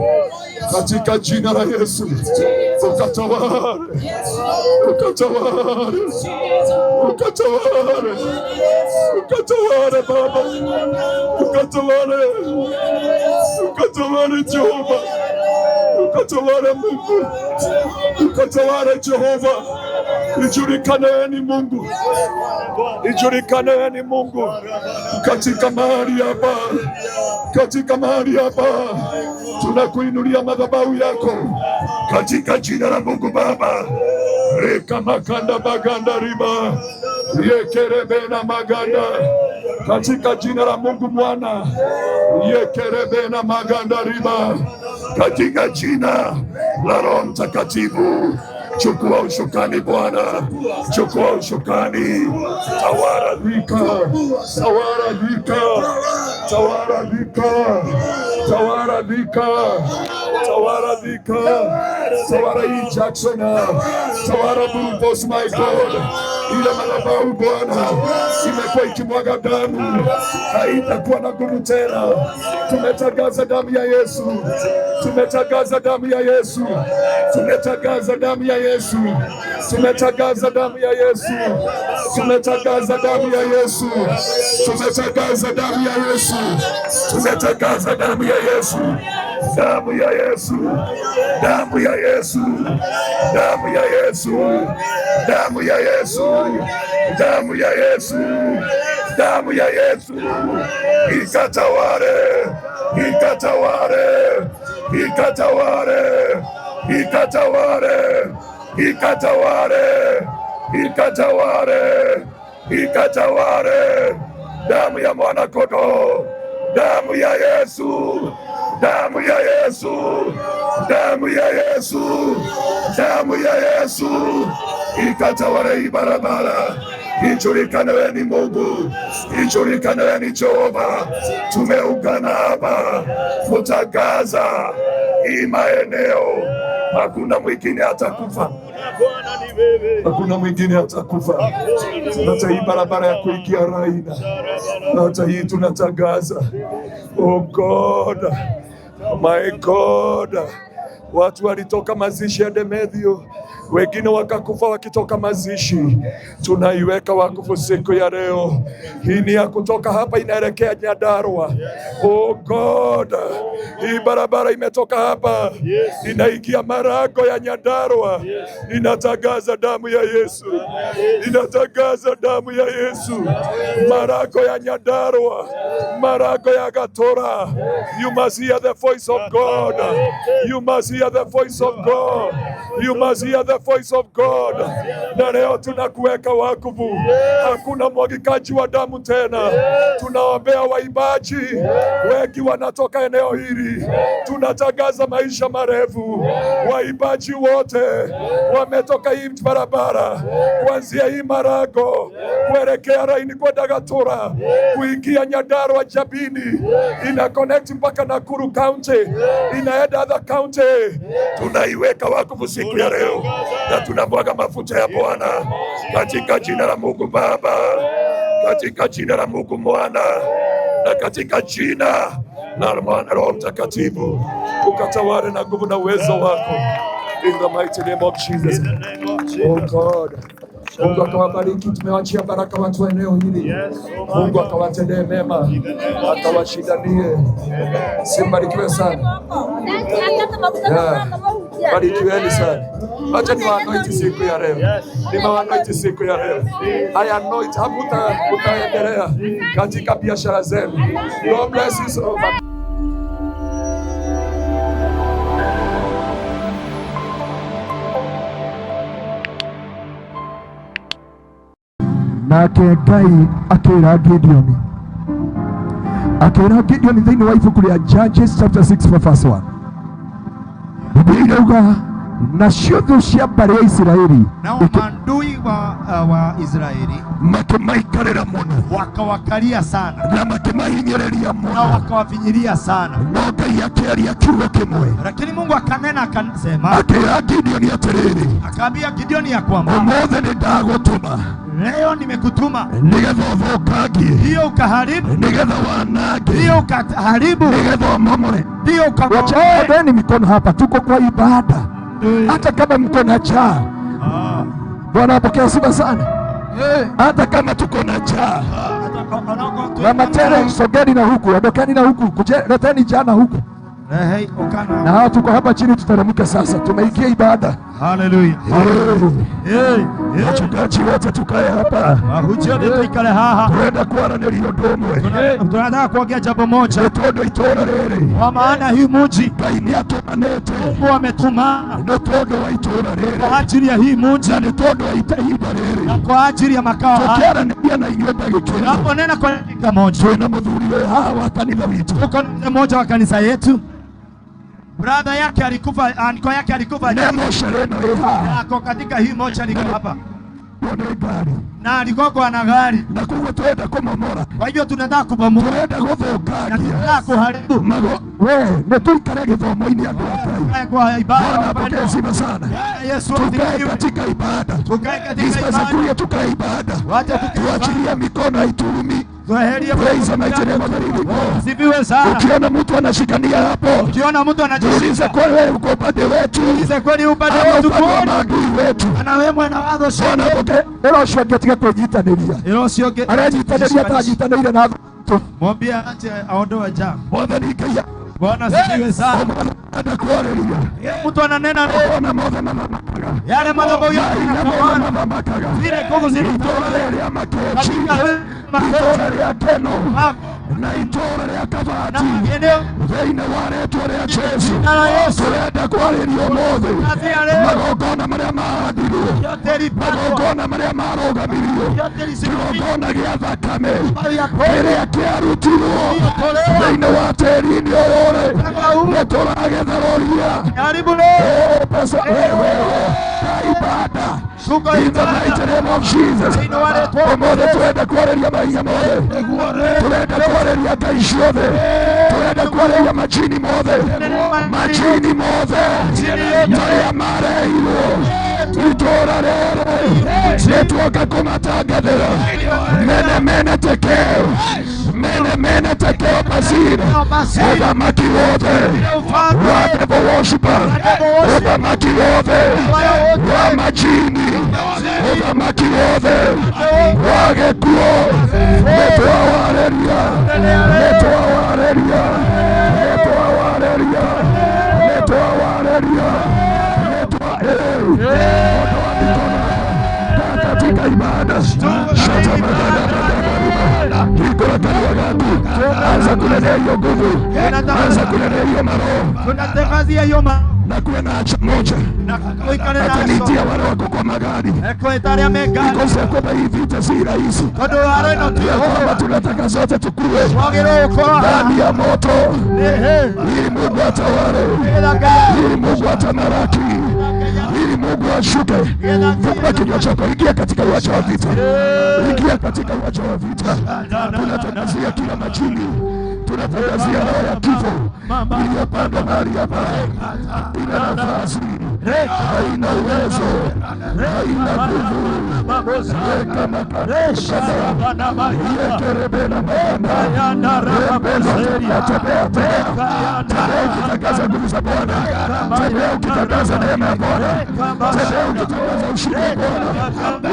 katika jina la Yesu, ukatawale, ukatawale, ukatawale, ukatawale Baba, ukatawale, ukatawale Jehova, ukatawale Mungu, ukatawale Jehova. Ijulikane wewe ni Mungu, ijulikane wewe ni Mungu katika mahali hapa, katika mahali hapa tunakuinulia madhabahu yako katika jina la Mungu Baba. Reka makanda baganda riba yekerebena maganda, katika jina la Mungu Mwana yekerebena maganda riba, katika jina la Roho Mtakatifu. Chukua usukani Bwana, chukua usukani, tawala dhika, tawala dhika, tawala dhika, tawala dhika, tawala dhika, tawala hii Jackson, tawala Burubos, my God. Ile madhabahu Bwana imekuwa ikimwaga damu, haitakuwa na nguvu tena. Tumetangaza damu ya Yesu, tumetangaza damu ya Yesu, tumetangaza damu ya Yesu, tumetangaza damu ya Yesu, tumetangaza damu ya Yesu, tumetangaza damu ya Yesu, tumetangaza damu ya Yesu, damu ya Yesu, damu ya Yesu, damu ya Yesu, damu ya Yesu, damu ya Yesu, damu ya Yesu, ikatawale, ikatawale, ikatawale, ikatawale, ikatawale, ikatawale, ikatawale, damu ya mwana kondoo, damu ya Yesu, damu ya Yesu, damu ya Yesu, damu ya Yesu, ikatawale hii barabara, Ijulikane wewe ni Mungu, ijulikane wewe ni Jehova. Tumeungana hapa kutangaza hii maeneo, hakuna mwingine atakufa, hakuna mwingine atakufa. Hata hii barabara ya kuingia Raina, hata hii tunatangaza. Oh God, my God, watu walitoka mazishi ya Demetrio, wengine wakakufa wakitoka mazishi. Tunaiweka wakfu siku ya leo. Hii ni ya kutoka hapa inaelekea Nyandarua. Oh God, hii barabara imetoka hapa inaingia Marago ya Nyandarua. Inatangaza damu ya Yesu, inatangaza damu ya Yesu. Marago ya Nyandarua, Marago ya Gatora. You must hear the voice of God. You must hear the voice of God. You must hear the voice of God. Na leo tunakuweka wakfu, hakuna mwagikaji wa damu tena. Tunaombea waimbaji wengi wanatoka eneo hili, tunatangaza maisha marefu. Waimbaji wote wametoka hii barabara, kuanzia hii Marago kuelekea Raini kwenda Gatura, kuingia Nyandarua Jabini, ina connect mpaka Nakuru County, inaenda other county. Tunaiweka wakfu siku ya leo na tunamwaga mafuta ya Bwana katika jina la Mungu Baba, katika jina la Mungu Mwana na katika jina la Mwana Roho Mtakatifu, ukatawale na nguvu na uwezo wako in the mighty name of Jesus. Oh God, Mungu akawabariki. Tumewachia baraka watu wa eneo hili. Mungu akawatendee mema, akawashindanie. Simbarikiwe sana. Yeah. Barikiweni sana. Acha niwaanointi siku ya leo. Nimewaanointi siku ya leo. I anoint, hamutaendelea katika biashara zenu. God bless you so much. Nake Ngai akĩra Gideoni, akĩra Gideoni thĩinĩ wa ibuku rĩa Judges chapter 6 verse 1, Biblia irauga nacio thũ cia mbarĩ ya Isiraeli Nao maandui wa Israeli makĩmaikarĩra mũno wakawakalia sana na makĩmahinyĩrĩria na mũno, wakawafinyilia sana, no Ngai akĩaria kiugo kĩmwe, lakini Mungu akanena akasema, akĩra Gideoni atĩrĩrĩ, akaambia Gideoni ya kwamba ũmũthĩ nĩ ndagũtũma leo nimekutuma nĩgetha ũthũkangie, ndiyo ukaharibu, nĩgetha wanange, ndiyo ukaharibu, nĩgetha ũmomore. ndiyo ukabomoe. Wacheni mikono hapa, tuko kwa ibada, hata kama mko na njaa. Bwana apokee sifa sana. Hata kama tuko na njaa, Mama Tere, sogeni na huku, ondokeni na huku, leteni jana huku, na hawa tuko hapa chini, tuteremke sasa. Tumeingia ibada. Haleluya. Hey, wachungaji wote tukae hapa, Wahunjia othe tuikare haha, turenda kwaranĩria ũndũ ũmwe, tunataka kuongea jambo moja, nĩ tondũ itũũra rĩrĩ kwa maana hii muji Ngai nĩ atũmanĩte Mungu ametuma nĩ tondũ wa itũũra rĩrĩ kwa ajili ya hii muji na nĩ tondũ wa ihinda rĩrĩ na kwa ajili ya makao haya. tũkĩaranĩria na inyuĩ ndagĩka ĩno Tunaponena kwa dakika moja, twĩna mũthuri wĩ haha wa kanitha witũ tuko na mzee mmoja wa kanisa yetu, brother yake alikufa, anko yake alikufa, nĩ mocarĩ ĩno ĩ haha ako katika hii moja, niko hapa nĩ ngari na aligongwa na gari. na koguo tũrenda kũmomora, Kwa hivyo tunataka kubomoa tũrenda na gũthũkangia tunataka kuharibu mago we nĩ tũikare gĩthomo-inĩ andũ a Ngai. Tukae kwa ibada. Bwana apokee sifa sana. Yesu Tukae asifiwe. katika ibada, Tukae katika Isiweze ibada. kulia, tukae ibada, Wacha tukae tuachilie mikono haiturumi. Tuherie Praise the mighty name of the living God. Asifiwe sana. Ukiona mtu anashikania hapo, Ukiona mtu jiulize anajishika, kweli wewe uko upande wetu ulize kweli upande ama wetu upande wa kweli. maadui wetu. Ana wewe mwana watho Bwana cio. apokee. Ĩra ũcio ũngĩ atige kwĩnyitanĩria, Ĩra ũcio ũngĩ arenyitanĩria atanyitanĩire na thũ. Mwambie aache aondoe njaa. Mwathani Ngai Bwana asifiwe sana. enda kwarĩria Mtu ananena leo ona mothe mathamakaga yale madhabahu yote Ngai na mothe yanakamana. mathamakaga Zile nguvu zile itũũra rĩrĩa Makechi, katika itũũra rĩa Keno, Na itũũra rĩa Kabati thĩinĩ wa rĩtwa rĩa Jesũ, tũrenda kwarĩria ũmũthĩ magongona marĩa mahandirwo, magongona marĩa marũgamirio, kĩgongona gĩa thakame kĩrĩa kĩarutirwo thĩinĩ wa tĩri-inĩ ũyũ rĩ, nĩtũragetherũria pesa wewe ibada. In the mighty name of Jesus, ũmũthĩ tũrenda kwarĩria mahinya mothe, tũrenda kwarĩria ngai ciothe, tũrenda kwarĩria majini mothe, majini mothe marĩa mareirwo itũũra rĩrĩ, nĩtuoka kũmatangathĩra. Mene mene tekeo, mene mene tekeo pasira, ũthamaki wothe wa devil worshiper, ũthamaki wothe wa majini, ũthamaki wothe wa gĩkuũ, nĩtwawarĩria, nĩtwawarĩria, nĩtwawarĩria, nĩtwawarĩria, ondoa mikono katika ibada. Hingũra kanua gaku, anza kunenea hiyo nguvu, anza kunenea hiyo maroho, na kuwe na hacha moja atanitia wale wako kwa magari, because ya kwamba hii vita si rahisi, ya kwamba tunataka zote tukue ndani ya moto, ili Mungu atawale, ili Mungu atamaraki, ili Mungu ashuke. Fungua kinywa chako, ingia katika uwanja wa vita, ingia katika uwanja wa vita. Tunatangazia kila majini, tunatangazia roho ya kifo iliyopandwa mahali hapa, ina nafasi, haina uwezo, haina nguvu. Tembea, tembea ukitangaza nguvu za Bwana, tembea ukitangaza neema ya Bwana, tembea ukitangaza ushindi wa Bwana.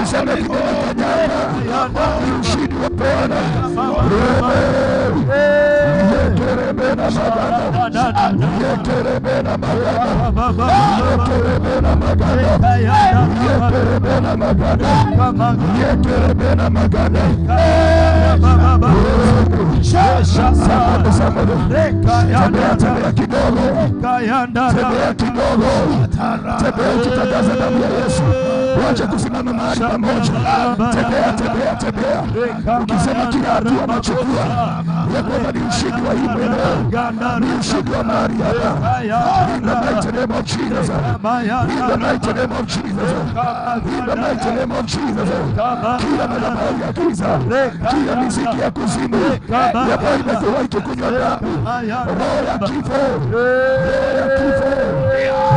Useme kidole kanyaga, ni ushindi wa Bwana. Yekerebena magana, yekerebena magana, yekerebena magana, yekerebena magana, yekerebena magana. Tembea, tembea kidogo, tembea kidogo, tembea ukitangaza damu ya Yesu. Wacha kusimama mahali pamoja. Tembea, tembea, tembea, ukisema kila hatua unachukua ya kwamba ni ushindi wa hii mweneo, ni ushindi wa mahali hapa. In the mighty name of Jesus, in the mighty name of Jesus, in the mighty name of Jesus. Kila madhabahu ya giza, kila miziki ya kuzimu ambayo imekuwa ikikunywa damu, roho ya kifo, roho ya kifo,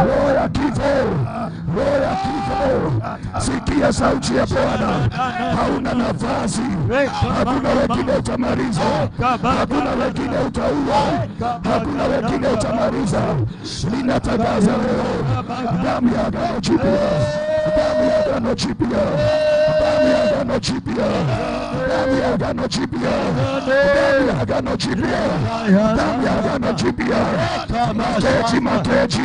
roho ya kifo, roho ya kifo, sikia sauti ya Bwana. Hauna nafasi, hakuna wengine utamaliza, hakuna wengine utaua, hakuna wengine utamaliza. Ninatangaza leo damu ya agano jipya, damu ya agano jipya, damu ya agano jipya, damu ya agano jipya, damu ya agano jipya, damu ya agano jipya. Makechi, makechi,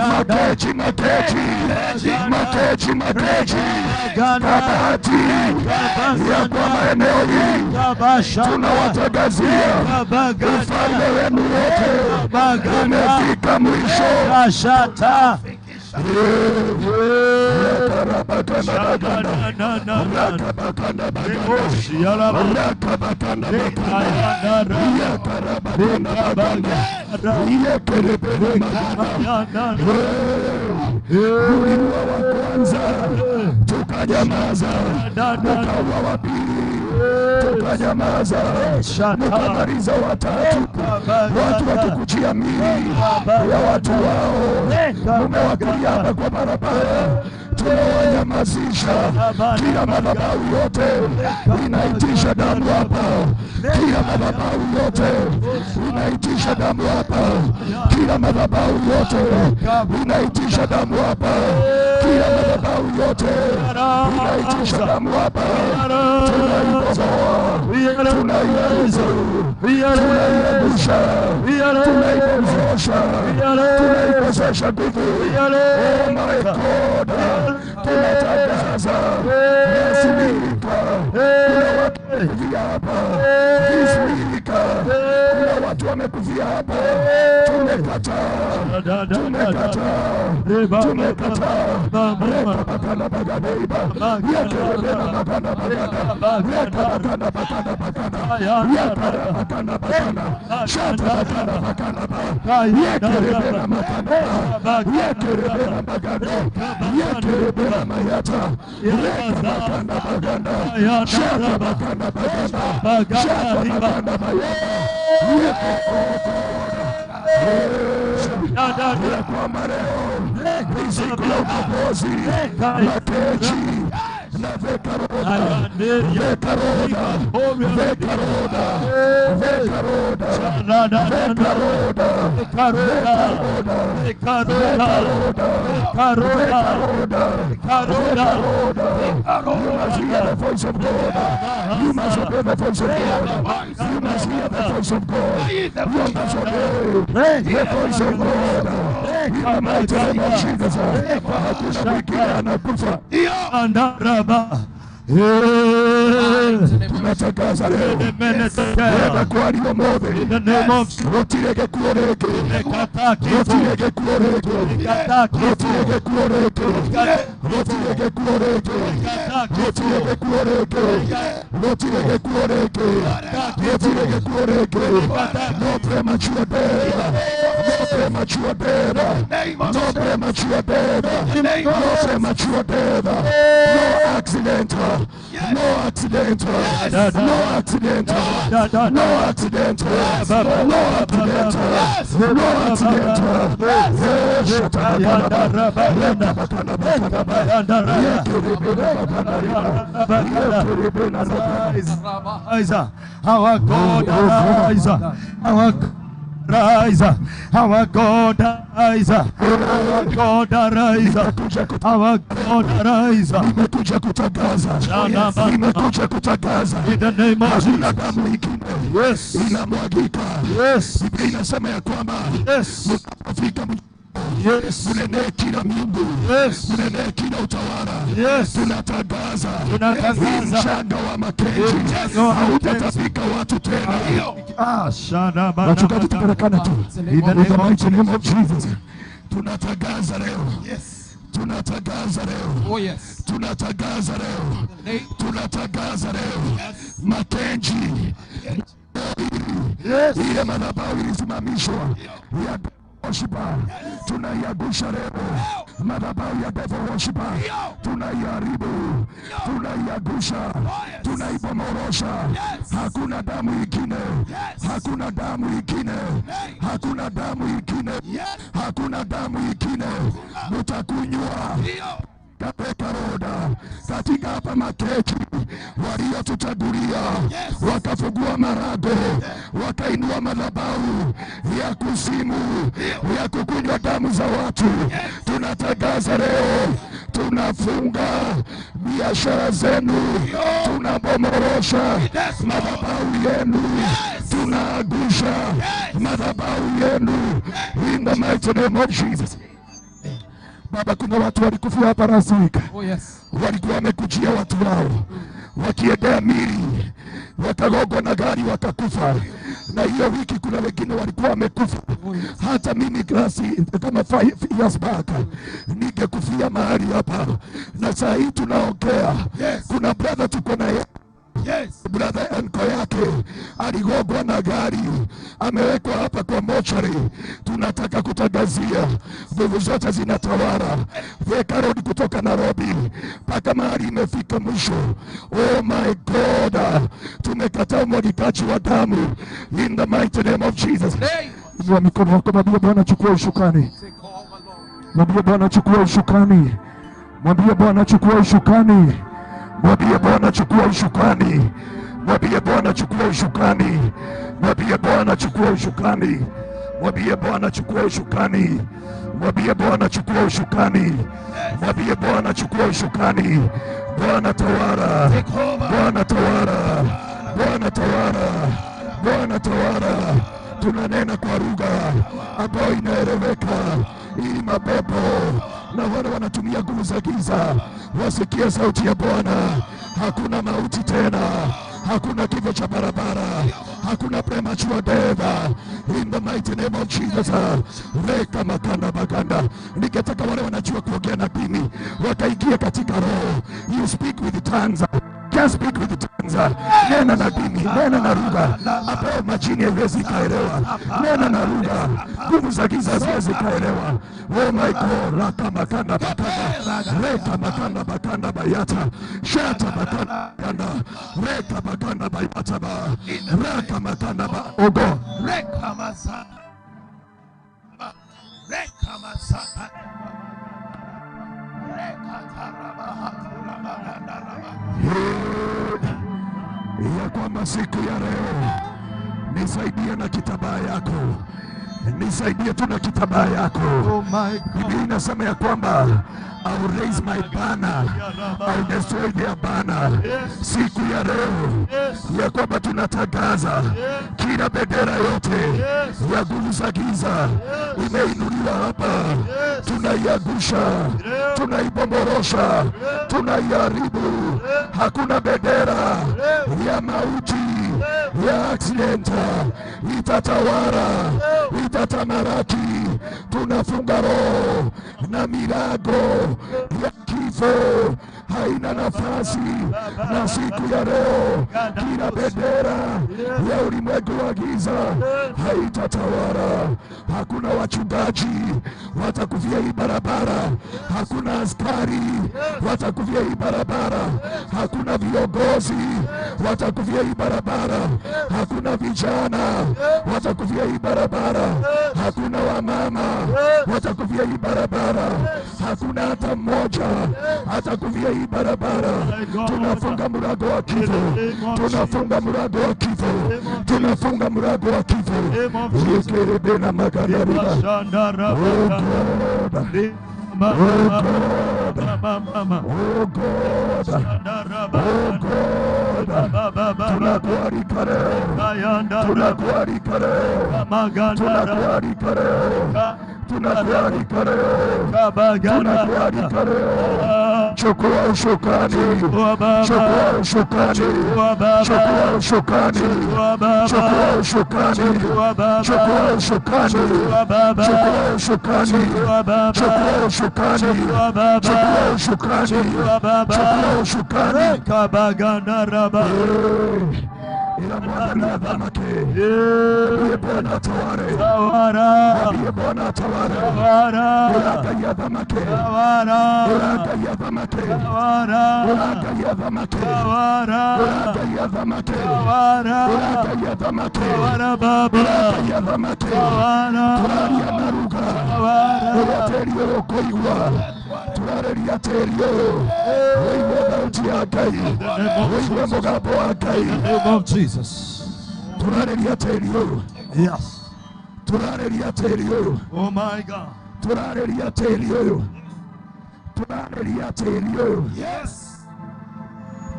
makechi, makechi, makechi, makechi, kabati ya kwa maeneo hii tunawatangazia ufalme wenu wote umefika mwisho. Uliua wa kwanza tukanyamaza, ukaua wa pili tukanyamaza, mukamaliza watatu. Watu wakikujia mili ya watu wao, mumewakulia hapa kwa barabara, tunawanyamazisha. Kila madhabahu yote inaitisha damu hapa, kila madhabahu yote inaitisha damu hapa, kila madhabahu yote inaitisha damu hapa, kila madhabahu yote inaitisha damu hapa. Tunaibomoa, tunaiangusha, tunaibozosha, tunaibozosha nguvu. Oh my God, tunatangaza nasimika, kuna watu hapa vizuilika, walikufia hapa. Tumekataa, tumekataa, tumekataa. Rekabakana bagadeiba, yekerebena bakana bakana, rekabakana bakana bakana, yekarabakana bakana, shatabakana bakana ba, yekerebena makana ba, yekerebena bagada, yekerebena mayata, rekabakana baganda, shatabakana baganda, shatabakana bayata, You must hear the voice of God. You must obey the voice of God. You must hear the voice of God. You must obey the voice of God. In the mighty name of Jesus. Hakuna mwingine anakufa. Tunatangaza leo kwa mothe rutirege kuoreke, rutirege kuoreke, rutirege kuoreke, rutirege kuoreke, rutirege kuoreke, rutirege kuoreke, rutirege kuoreke. No premature death, no premature death, no premature death, no premature death, no accident, no accident, no accident, no accident, no accident, no accident. Our God arise, our rise, our God arise, our God arise, our God arise. Nimekuja kutangaza, nimekuja kutangaza in the name of hakuna Jesus. Damu ingine Yes, inamwagika. Yes, Biblia inasema ya kwamba yes, mtafika yes, mnenee kila miungu, yes, mnenee kila utawala. Yes. Tunatangaza Tunatangaza. mchanga wa Makenji Mchanga wa Makenji. hautatapika watu tena. Ah, shana bana. Wachungaji, tupelekane tu. In the In the name of mighty name of Jesus. Tunatangaza leo. Yes. Tunatangaza leo. Oh yes. Tunatangaza leo. Name. Tunatangaza leo. Makenji Yes. ile madhabahu ilisimamishwa ya devil worshiper, tunaiangusha leo. Madhabahu ya devil worshiper tunaiharibu, tunaiangusha, tunaibomorosha. Hakuna damu ingine, hakuna damu ingine, hakuna damu ingine, hakuna damu ingine. Mutakunywa Kapeka roda katika hapa Makechi, waliotuchagulia wakafungua marago, wakainua madhabahu ya kuzimu ya kukunywa damu za watu. Tunatangaza leo, tunafunga biashara zenu, tunabomorosha madhabahu yenu, tunaagusha madhabahu yenu in the mighty name of Jesus. Baba, kuna watu walikufia hapa last week. Oh yes. Walikuwa wamekujia watu wao wakiendea mili, wakagongwa na gari wakakufa. Na hiyo wiki kuna wengine walikuwa wamekufa. Hata mimi klasi kama 5 years back ningekufia mahali hapa, na saa hii tunaongea, kuna brother tuko naye. Yes. Brother anko yake aligongwa na gari, amewekwa hapa kwa mochari. Tunataka kutangazia nguvu zote zinatawala Thika Road kutoka Nairobi mpaka mahali imefika mwisho. Oh my God, tumekataa umwagikaji wa damu in the mighty name of Jesus. Name. Inua mikono yako, mwambie Bwana chukua usukani. Take over, Lord. Mwambie Bwana chukua usukani. Mwambie Bwana chukua usukani. Mwambie Bwana chukua usukani. Mwambie Bwana chukua usukani. Mwambie Bwana chukua usukani. Mwambie Bwana chukua usukani. Mwambie Bwana chukua usukani. Mwambie Bwana chukua usukani. Bwana tawala. Bwana tawala. Bwana tawala. Bwana tawala. Tunanena kwa lugha ambayo inaeleweka ili mapepo na wale wanatumia nguvu za giza wasikie sauti ya Bwana. Hakuna mauti tena, hakuna kifo cha barabara, Hakuna premature death in the mighty name of Jesus. Reka makanda baganda. Ningetaka wale wanajua kuongea na dini wakaingia katika roho. You speak with tongues. Just speak with tongues. Nena na dini, nena na lugha ambayo majini haiwezi kaelewa. Nena na lugha, nguvu za giza haziwezi kaelewa. Oh my God, raka makanda bakanda, reka makanda bakanda bayata, shata makanda bakanda, reka makanda bayata ba, reka makanda ba. Oh God, Reka masaka. Reka masaka. Reka ya kwamba siku ya leo nisaidie na kitambaa yako, nisaidie tu na kitambaa yako. Oh my God. Biblia inasema ya kwamba I will raise my banner, I will destroy their banner. Siku ya leo ya kwamba tunatangaza kila bendera yote ya nguvu za giza imeinuliwa hapa, tunaiangusha, tunaibomborosha, tunaiharibu. Hakuna bendera ya mauti, ya accident itatawala, itatamalaki. Tunafunga roho na milango ya kifo haina nafasi. Na siku ya leo kila bendera ya ulimwengu wa giza haitatawala. Hakuna wachungaji watakufia hii barabara, hakuna askari watakufia hii barabara, hakuna viongozi watakufia hii barabara, hakuna vijana watakufia hii barabara, hakuna wamama watakufia hii barabara, hakuna hata mmoja atakufia hii barabara. Tunafunga mlango wa kifo, tunafunga mlango wa kifo, tunafunga mlango wa kifo. Yekerebe na maganariba. Oh God, oh God, oh God, oh God, tunakualika leo, tunakualika leo, tunakualika leo, tunakualika leo, tunakualika leo. Chukua usukani, chukua usukani, chukua usukani, chukua usukani, chukua usukani, chukua usukani, chukua usukani, chukua usukani, chukua usukani. Ila Bwana athamake, ndiye Bwana atawale, ndiye Bwana atawale. Ila Ngai athamake, ila Ngai athamake, ila Ngai athamake, ila Ngai athamake, ila Ngai athamake, ila Ngai athamake. Tũraria na lugha ũrĩa tĩri ũyũ ũkũigua, tũrarĩria tĩri ũyũ ũigue thauti ya Ngai, ũigue mũgambo wa Ngai. In the name of Jesus. Tũrarĩria tĩri ũyũ, Yes. tũrarĩria tĩri ũyũ, Oh my God. tũrarĩria tĩri ũyũ, tũrarĩria tĩri ũyũ, Yes.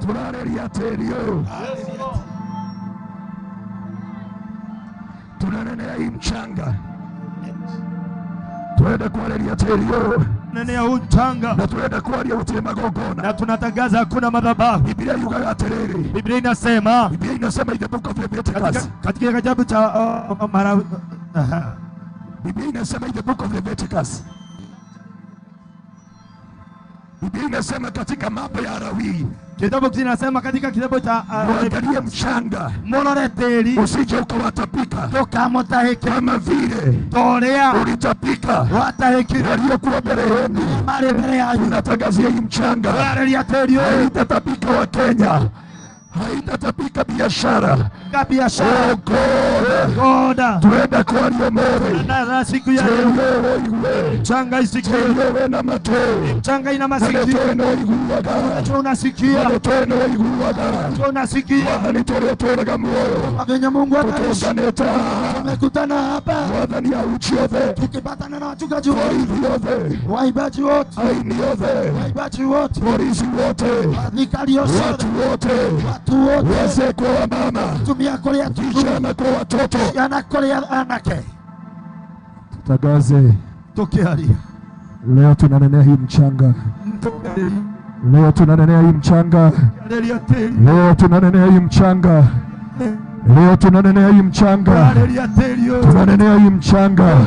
tũrarĩria tĩri ũyũ. Yes, Lord. Tunanenea hii mchanga, tuende kuarĩria tĩri ũyũ Nenea huu mchanga na tuende kuaria gũtirĩ magongona. na tunatangaza hakuna madhabahu. Biblia yugaga atĩrĩrĩ, Biblia inasema Biblia inasema in the book of katika, Leviticus, katika kitabu cha Biblia inasema in the book of Leviticus, Biblia inasema katika mambo ya Lawi, kitabu kinasema katika kitabu cha muangalie mchanga murore tĩri usije ukawatapika ndũkamũtahĩke kama vile ta ũrĩa ulitapika watahĩkire waliokuwa mbele yenu. marĩ mbere yanyu. Tunatangazia hii mchanga Tũrarĩria tĩri ũyũ haitatapika wa Kenya, haitatapika biashara. ka biashara Oh God, goda tuenda kwaria mere na siku ya leo tĩri ũyũ ũigue, mchanga isikie, tĩri ũyũ wĩna matũ mchanga ina na masikio, nĩtũĩ nĩ ũiguaga, macho unasikia, na nĩtũĩ nĩ ũiguaga. macho unasikia. Mwathani tũrĩa ũtũũraga muoyo Venye Mungu ataishi, tũtũnganĩte haha, tumekutana hapa Mwathani auchi othe, tukipatana na wachungaji wote, borithi othe, waimbaji wote, aini othe, waimbaji wote, polisi wote, athikari watu othe, wote, watu wote, wazee kwa wamama, tumia kuria vijana kwa watoto, vijana kuria anake, Tutangaze tukiaria leo, tunanenea hii mchanga, leo tunanenea hii mchanga, tukiaria tĩri leo tunanenea hii mchanga. Leo tunanenea hii mchanga, Twarĩria tĩri ũyũ. Tunanenea hii mchanga,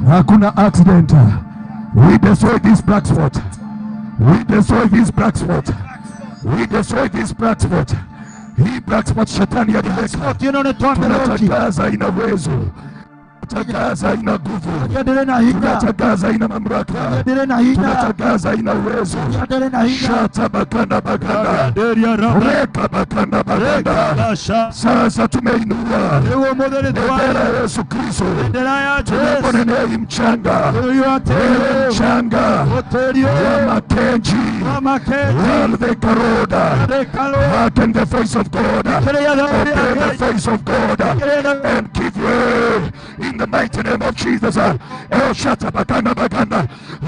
hakuna accident. We destroy this black spot. We destroy this black spot. We destroy this black spot. Hii black spot shetani aliweka. Spot ĩno nĩ twamĩrũkia. Tunatangaza ina uwezo, tunatangaza ina nguvu, Ndĩrĩ na hinya. Tunatangaza ina mamlaka, Ndĩrĩ na hinya. Tunatangaza ina uwezo. Ndĩrĩ na hinya. Shata bakanda baganda, reka bakanda baganda. Sasa tumeinua Rĩu ũmũthĩ nĩ bendera ya Yesu Kristo, bendera ya Jesu. tunaponenea hii mchanga, Tĩri wa wewe tĩri. mchanga Tĩri wa ũyũ Makenji, wa Makenji. Thika Road, Thika Road. Hearken the voice of God, Kĩrĩa obey the voice of God, and give way in the mighty name of Jesus. El shata bakanda baganda,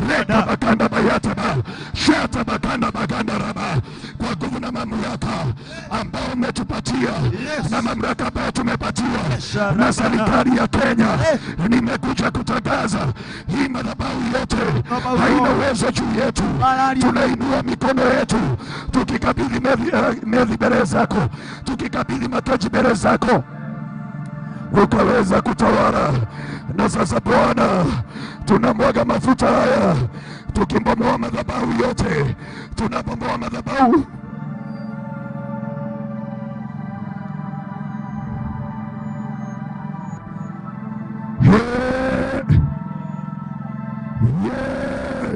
reka bakanda bayataba, shata bakanda baganda raba, kwa nguvu na mamlaka ambao umetupatia na mamlaka ambayo tumepatiwa na serikali ya Kenya, nimekuja kutangaza hii madhabahu yote haina uwezo juu yetu. Tunainua mikono yetu tukikabidhi meli mbele zako, tukikabidhi mataji mbele zako, ukaweza kutawala. Na sasa Bwana, tunamwaga mafuta haya tukimbomoa madhabahu yote, tunabomoa madhabahu. Yeah. Yeah.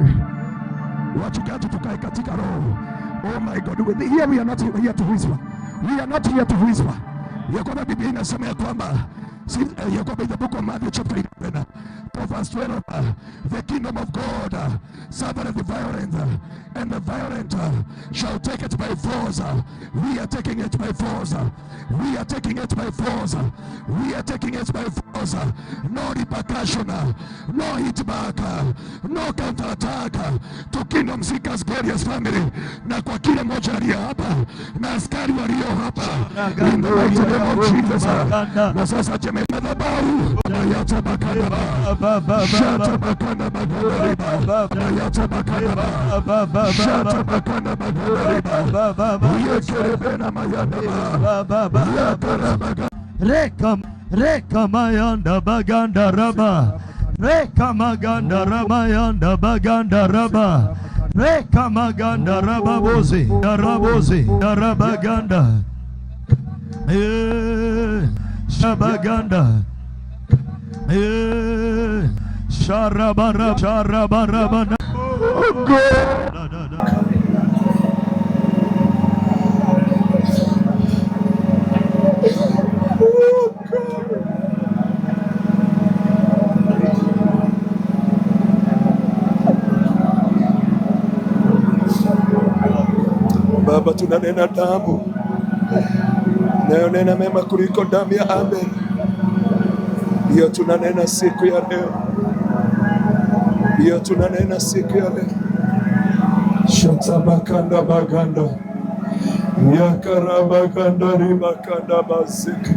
Wachungaji tukae katika roho. Oh my God, here we are not here to whisper. We are not here to whisper. Ya kwamba Biblia inasema ya kwamba ya kwamba in the book of Matthew chapter 11 verse 12, the kingdom of God suffereth the violent, and the violent shall take it by force. We are taking it by force. We are taking it by force. We are taking it by force. No repercussion, no hit back, no counterattack to Kingdom Seekers Glorious Family, na kwa kila mmoja aliye hapa na askari walio hapa, in the mighty name of Jesus. Na sasa jeme madhabahu yata bakanda ba, shata bakanda baganda riba, yata bakanda ba, shata bakanda baganda riba, yekerebena mayanda ba, yakarabaga. Reka reka mayanda baganda raba, reka maganda ramayanda baganda raba, reka maganda rababozi rabozi rabaganda, shabaganda, sharabara sharabarabana. Oh God. Oh God. Baba, tunanena damu inayonena mema kuliko damu ya Abel. Hiyo tunanena siku ya leo, hiyo tunanena siku ya leo. Shatabakanda baganda yakarabaganda ribakanda basika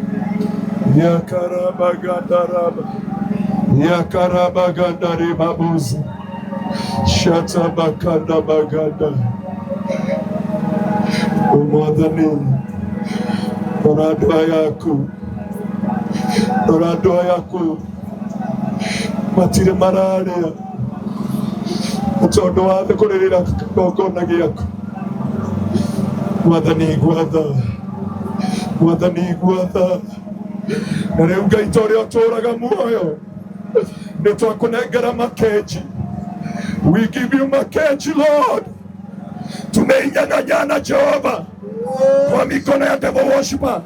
yakarabaganda raba yakarabaganda ribabuza shatabakanda baganda. Umwathani, rora ndoa yaku, rora ndoa yaku, matirĩ mararĩa nĩ tondũ wa thĩ kũrĩrĩra kĩgongona gĩaku. Mwathani igua tha, Mwathani igua tha. Na rĩu Ngai ta ũrĩa ũtũũraga muoyo, nĩ twakũnengera Makenji. We give you Makenji, Lord. Tumeinyang'anyana Jehova kwa mikono ya devil worshiper,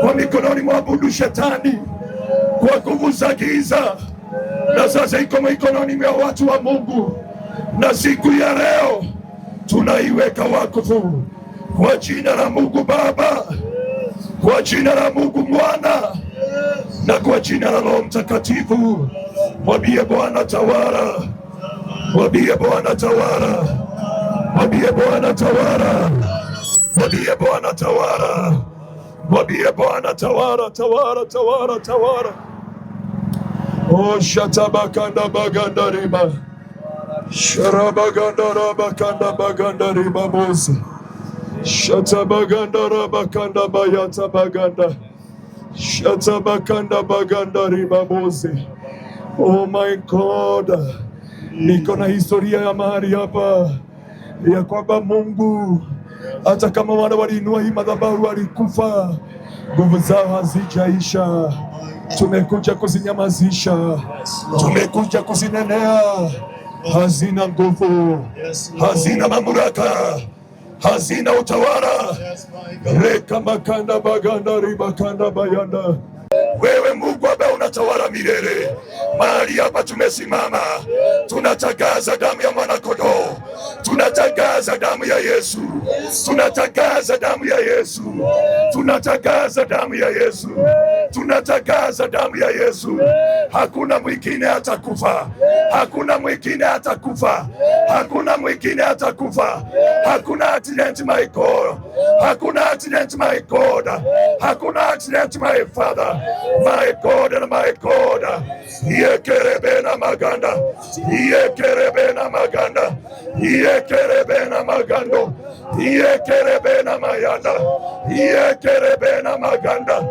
kwa mikononi mwabudu shetani, kwa nguvu za giza, na sasa iko mikononi mwa watu wa Mungu. Na siku ya leo tunaiweka wakfu kwa jina la Mungu Baba, kwa jina la Mungu Mwana, na kwa jina la Roho Mtakatifu. Mwambie Bwana tawala, mwambie Bwana tawala, mwambie Bwana tawala, mwambie Bwana tawala, mwambie Bwana tawala, tawala, tawala, tawala. Oh, shatabakanda baganda riba, sharabaganda rabakanda baganda riba bozi, shatabaganda rabakanda bayata baganda. Shatabakanda baganda ribaboze. Oh my God, niko na historia ya mahali hapa ya kwamba Mungu hata kama wana waliinua hii madhabahu walikufa, nguvu zao hazijaisha. Tumekuja kuzinyamazisha, tumekuja kuzinenea. Hazina nguvu, hazina mamlaka, hazina utawala. Reka makanda baganda ribakanda bayanda. Wewe Mungu ambaye unatawala milele, mahali hapa tumesimama, tunatangaza damu ya mwanakondoo, tunatangaza damu ya Yesu, tunatangaza damu ya Yesu, tunatangaza damu ya Yesu, tunatangaza damu ya Yesu. Hakuna mwingine atakufa, hakuna mwingine atakufa, hakuna mwingine atakufa, hakuna accident my God, hakuna accident my God, hakuna accident my Father, my God and my God. Yekerebena maganda, yekerebena maganda, yekerebena magando, yekerebena mayanda, yekerebena maganda,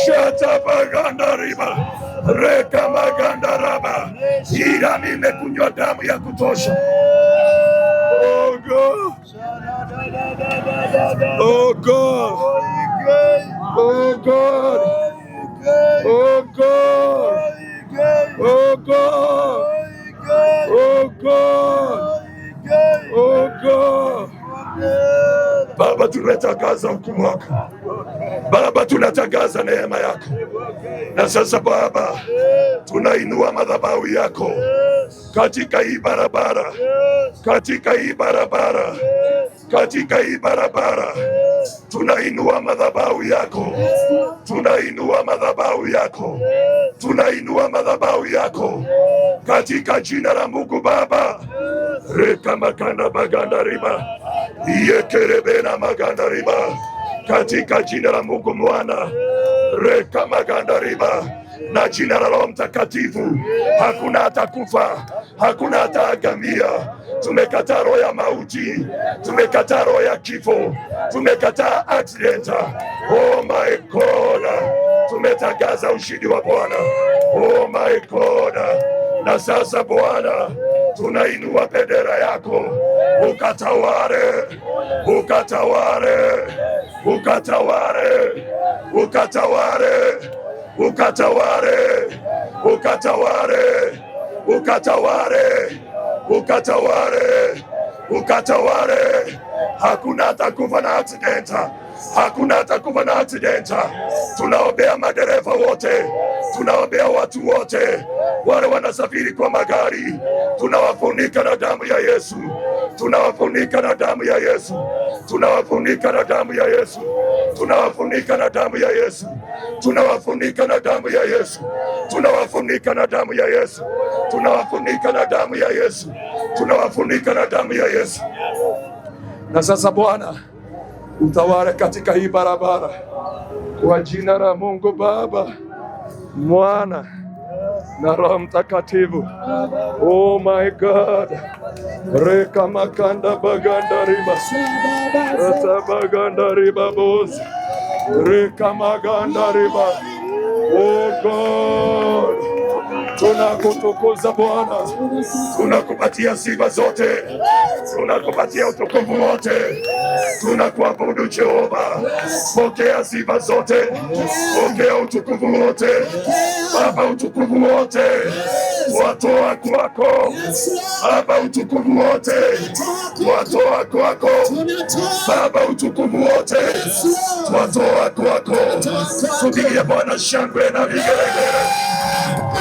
shata baganda riba, reka maganda raba. Ila nimekunywa damu ya kutosha. Oh God, oh God, oh God, oh God, oh God, oh God, oh God. Baba, tunatangaza hukumu wako Baba, tunatangaza neema yako, na sasa Baba, tunainua madhabahu yako katika hii barabara, katika hii barabara, katika hii barabara tunainua madhabahu yako, tunainua madhabahu yako, tunainua madhabahu yako katika jina la Mungu Baba. Reka makanda baganda riba yekerebena maganda riba katika jina la Mungu Mwana reka maganda riba na jina la Roho Mtakatifu. Hakuna atakufa, hakuna ataagamia. Tumekataa roho ya mauti, tumekataa roho ya kifo, tumekataa accident. Oh my God, tumetangaza ushindi wa Bwana. Oh my God, na sasa Bwana tunainua bendera yako, ukatawale, ukatawale, ukatawale, ukatawale, ukatawale, ukatawale, ukatawale, ukatawale, ukatawale. Hakuna atakufa na accident, hakuna atakufa na accident. Tunaombea madereva wote, tunaombea watu wote wale wanasafiri kwa magari, tunawafunika na damu ya Yesu, tunawafunika na damu ya Yesu, tunawafunika na damu ya Yesu, tunawafunika na damu ya Yesu, tunawafunika na damu ya Yesu, tunawafunika na damu ya Yesu, tunawafunika na damu ya Yesu, tunawafunika na damu ya Yesu. Na sasa Bwana, utawale katika hii barabara kwa jina la Mungu Baba, Mwana na Roho Mtakatifu. Oh my God. Reka makanda baganda riba. Rata baganda riba boz. Reka maganda riba. Oh God. Tunakutukuza Bwana, tunakupatia sifa zote, tunakupatia utukufu wote, tunakuabudu Jehova. Pokea sifa zote, pokea utukufu wote Baba, utukufu wote watoa kwako Baba, utukufu wote watoa kwako Baba, utukufu wote watoa kwako. Tupigie Bwana shangwe na vigelegele,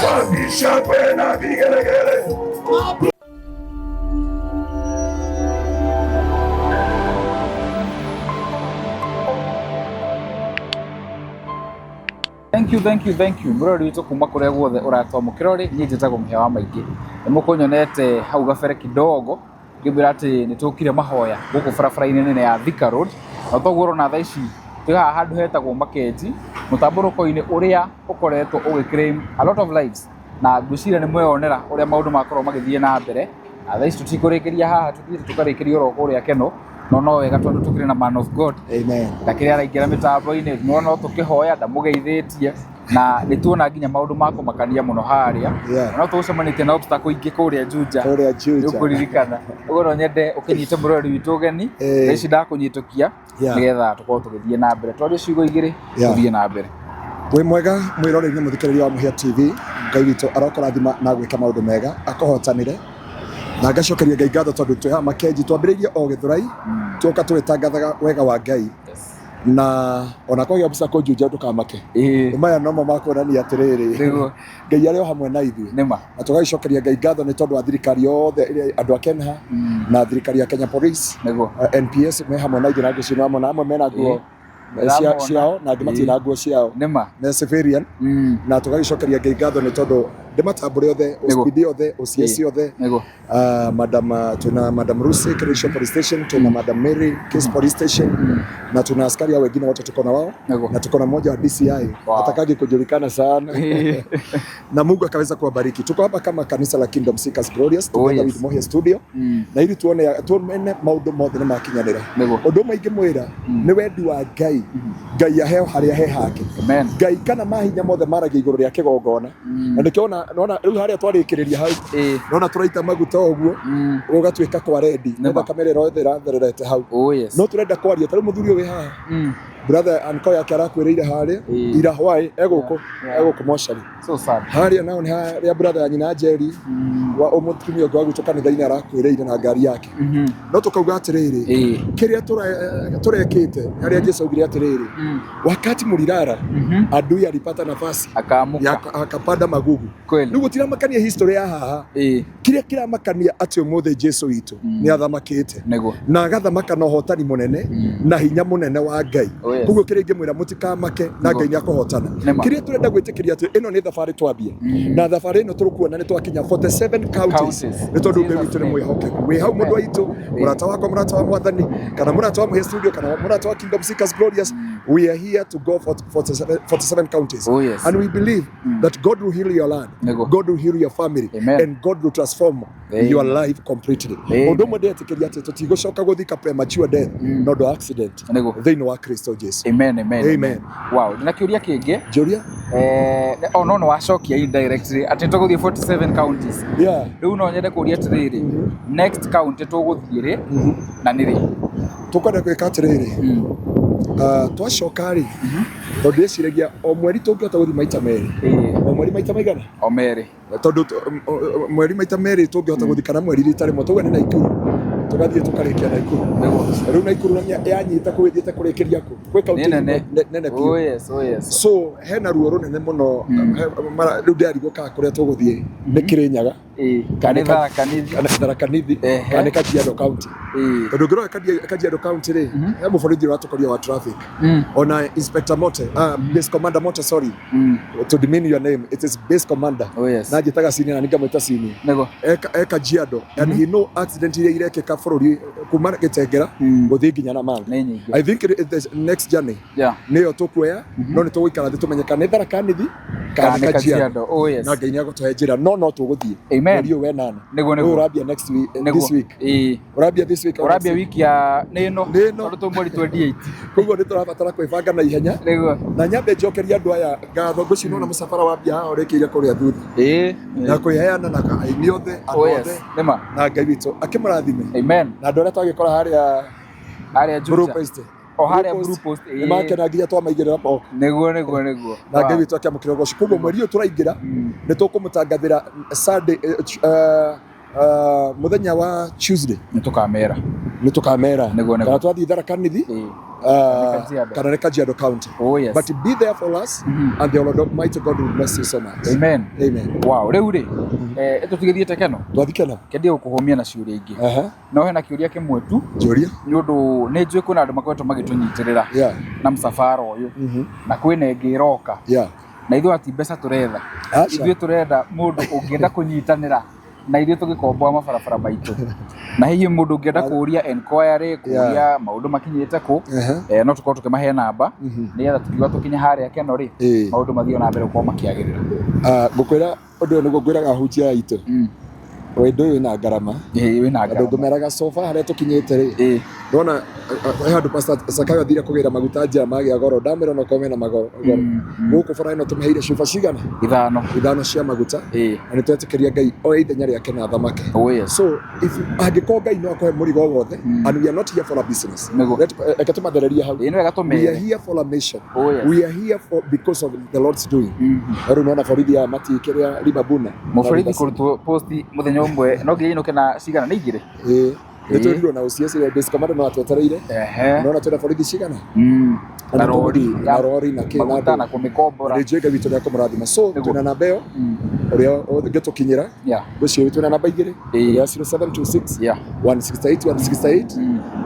wapi shangwe na vigelegele. Thank you, thank you, thank you. Mũrori witũ kuma kũrĩa guothe ũratwamũkĩra ũrĩ, niĩ njĩtagwo Mũhĩa wa Maingĩ. Nĩ mũkũnyonete hau gabere kidogo ngĩmwĩra atĩ nĩ tũkire mahoya gũkũ barabara-inĩ nene ya Thika Road. Na toguo ũrona thaa ici twĩ haha handũ hetagwo Makenji, mũtambũrũko-inĩ ũrĩa ũkoretwo ũgĩ claim a lot of lives. Na ngwĩciria nĩ mweyonera ũrĩa maũndũ makorwo magĩthiĩ na mbere. Na thaa ici tũtikũrĩkĩria haha, tũthiĩte tũkarĩkĩria oro kũrĩa Keno. No no wega tondũ tũkĩrĩ na man of God. Amen. Ndakĩrĩ araingĩra mĩtambo-inĩ, no no tũkĩhoya ndamũgeithĩtie na nĩ tuona nginya maũndũ ma kũmakania mũno harĩa. No tũgũcemanĩtie na obstacle ingĩ kũrĩa Juja. Kũrĩa Juja. Nĩũkũririkana. Ũguo no nyende ũkĩnyite mũrori witũ ũgeni. Thaa ici ndakũnyitũkia nĩgetha tũkorwo tũgĩthiĩ na mbere. Twarie ciugo igĩrĩ tũthiĩ na mbere. Wĩ mwega mwĩroreri na mũthikĩrĩria wa Mũhĩa TV, Ngai witũ arokũrathima na gwĩka maũndũ mega, akũhotanĩre na ngacokeria Ngai ngatho tondũ twĩ haha Makenji, twambĩrĩirie o Gĩthũrai, tuoka tũgĩtangathaga wega wa Ngai na ona kwagĩa obstacle Juja ndũkamake. Maya nomo makuonania atĩrĩrĩ, Ngai arĩ o hamwe na ithuĩ. Nĩma. Na tũgagĩcokeria Ngai ngatho nĩ tondũ wa thirikari yothe ĩrĩa andũ a Kenha na thirikari ya Kenya Police, NPS me hamwe na ithuĩ na ngwĩciria amwe na amwe mena nguo ciao na angĩ matirĩ na nguo ciao. Nĩma. Me civilian. Na tũgagĩcokeria Ngai ngatho nĩ tondũ ndĩmatambũre othe, OCPD othe, OCS othe. Madam, tuna Madam Lucy Kericho Police Station, tuna Madam Mary Case Police Station na tuna askari hao wengine wote tuko na wao na tuko na mmoja wa DCI atakagi kujulikana sana na Mungu akaweza kuwabariki. Tuko hapa kama kanisa la Kingdom Seekers Glorious together with Mohe Studio na ili tuone tuone maundu mothe nĩ makinyanĩra. Ũndũ ũmwe ingĩmwĩra nĩ wendi wa Ngai, Ngai aheo harĩa he hake. Ngai kana mahinya mothe maragia igũrũ rĩa kĩgongona na nĩkĩo nona rĩu harĩa twarĩkĩrĩria hau nona tũraita maguta ũguo gũgatuĩka kwa rendi nĩ thakame ĩrĩa yothe ĩrathererete hau. No tũrenda kwaria ta rĩu mũthuri ũyũ wĩ haha brother anko yake arakwĩrĩire harĩa ira hwaĩ egũkũ egũkũ mocarĩ. So sad. Harĩa nao nĩ harĩa brother ya nyina Njeri wa mũtumia ũngĩ wa gwitũ kanitha-inĩ arakwĩrĩire na ngari yake. No tũkauga atĩrĩrĩ, kĩrĩa tũrekĩte harĩa Jesu augire atĩrĩrĩ, wakati mũrirara adui alipata nafasi akapanda magugu. Kweli. Rĩu gũtiramakania history ya haha, kĩrĩa kĩramakania atĩ ũmũthĩ Jesu witũ nĩ athamakĩte na agathamaka na ũhotani mũnene na hinya mũnene wa Ngai. Koguo kĩrĩa ingĩmwĩra mũtikamake na Ngai nĩ akũhotana. Kĩrĩa tũrenda gwĩtĩkĩria atĩ ĩno nĩ thabarĩ twambia na thabarĩ ĩno tũrũkuona nĩ twakinya 47 counties nĩ tondũ Ngai witũ nĩ mwĩhokeku. Wĩ hau mũndũ witũ, mũrata wakwa, mũrata wa Mwathani, kana mũrata wa Mũhĩa Studio, kana mũrata wa Kingdom Seekers Glorious, we are here to go for 47 counties. And we believe that God will heal your land, God will heal your family, and God will transform your life completely. Ũndũ ũmwe ndĩretĩkĩria atĩ tũtigũcoka gũthika premature death no ũndũ wa accident thĩinĩ wa Kristo Jesu. Amen, amen, amen. Wow, ndĩna kĩũria kĩngĩ. Njũria? No no wacokia indirectly atĩ tũgũthiĩ 47 counties. Rĩu no nyende kũria atĩrĩrĩ, next county tũgũthiĩ rĩ na nĩ rĩ? Tũkwenda gwĩka atĩrĩrĩ, twacoka rĩ, tondũ ndĩciragia o mweri tũngĩhota gũthiĩ maita merĩ. O mweri maita maigana? O merĩ. Tondũ mweri maita merĩ tũngĩhota gũthiĩ kana mweri rita rĩmwe tũgane Naikuru, tũgathiĩ tũkarĩkia Naikuru. Rĩu Naikuru yanyita kũ ĩthiĩte kũrĩkĩria kũ? Gwĩ kaunti nene biũ. So hena ruo rũnene mũno, rĩu ndĩrarigwo kana kũrĩa tũgũthiĩ nĩ Kĩrĩnyaga kana Tharaka Nithi kana nĩ Kajiado County. Tondũ ũngĩrora Kajiado County rĩ, he mũborithi ũratũkoria wa traffic ona Inspector Mote, Base Commander Mote, sorry to demean your name, it is Base Commander. Na njĩtaga senior na nĩngamwĩta senior. E Kajiado and he know accident iria irekĩka bũrũri kuma Gĩtengera gũthiĩ nginya Namanga. I think the next journey nĩyo tũkuoya, no nĩ tũgũikara thĩ tũmenye kana nĩ Tharaka Nithi kana nĩ Kajiado. Na Ngai nĩegũtũhe njĩra, no no tũgũthiĩ mweri ũyũ wenana. Ũyũ ũrambia next week, this week. Ũrambia this week. Ũrambia wiki ya nĩ ĩno. Tondũ twĩ mweri 28. Koguo nĩ tũrabatara kwĩbanga na ihenya. Na nyambe njokerie andũ aya ngatho, ngwĩciria nĩwona mũcabara wambia haha ũrĩkĩire kũrĩa thutha. Na kwĩheana na aini othe, andũ othe. Na Ngai witũ akĩmũrathime. Amen. Na andũ arĩa twagĩkora harĩa harĩa Juja. Blue Post. O harĩa Blue Post. Nĩ makena nginya twamaigĩrĩra moko. Nĩguo, nĩguo, nĩguo. Na Ngai witũ akĩamũkĩra ũgoci. Koguo mweri ũyũ tũraingĩra nĩ tũkũmũtangathĩra Sunday, mũthenya wa Tuesday. Nĩ tũkamera. Nĩ tũkamera. Nĩguo, nĩguo. Kana twathiĩ Tharaka Nithi, kana nĩ Kajiado County. Yes. But be there for us and the Lord Almighty God will bless you so much. Amen. Amen. Wow, rĩu rĩ, tũtigĩthiĩte Keno? Twathiĩ Keno. Kendie gũkũhũmia na ciũria ingĩ. No hena kĩũria kĩmwe tu. Njũria. Nĩ ũndũ nĩ njũĩ kwĩna andũ makoretwo magĩtũnyitĩrĩra na mũcabara ũyũ. Na kwĩna ĩngĩ ĩroka. Na ithuĩ ti mbeca tũretha. Ithuĩ tũrenda mũndũ ũngĩenda kũnyitanĩra na ithuĩ tũgĩkomboa mabarabara maitũ. Na hihi mũndũ ũngĩenda kũũria enquiry, kũũria maũndũ makinyĩte kũ, no tũkorwo tũkĩmahe namba nĩgetha tũkiuga tũkinye harĩa Keno rĩ, maũndũ mathiĩ na mbere gũkorwo makĩagĩrĩra. Ngũkwĩra ũndũ ũyũ nĩguo ngwĩraga ahunjia aitũ. Wendo ũyũ wĩna ngarama. Ĩĩ, wĩna Andũ ngarama. ngũmeraga sofa harĩa tũkinyĩte rĩ. Ĩĩ. Ndona he handũ Pastor Zakayo athire kũgĩra maguta njĩra magĩa goro, ndamwĩra onokorwo mena magoro goro. Gũkũ bara ĩno tũmĩheire cuba cigana? Ithano. Ithano cia maguta. Ĩĩ. Na nĩ twetĩkĩria Ngai oe ithenya rĩake na athamake. Oh, yes. So if angĩkorwo Ngai no akũhe mũrigo o wothe, and we are not here for a business. Nĩguo. Reke tũmathererie hau. Ĩĩ, nĩ wega tũmere. We are here for a mission. Oh, yes. We are here for because of the Lord's doing. Rĩu nona borithi aya matikĩrĩa ribabuna. Mũborithi kũrutwo posti mũthenya ũmwe no nginya inũke na cigana nĩ igĩrĩ. Ĩĩ. Nĩ Ĩĩ. twĩrirwo na OCS ĩrĩa base commander no atwetereire. Ehe. Nona twĩna borithi cigana? Na rori. Na rori na kĩ na Maguta andũ. na kũmĩkombora. Nĩ njũĩ Ngai witũ nĩekũmũrathima. So twĩna namba ĩyo ũrĩa ũngĩtũkinyĩra. Yeah. Ngwĩciria twĩna namba igĩrĩ. Ya 0726 Yeah. 168 168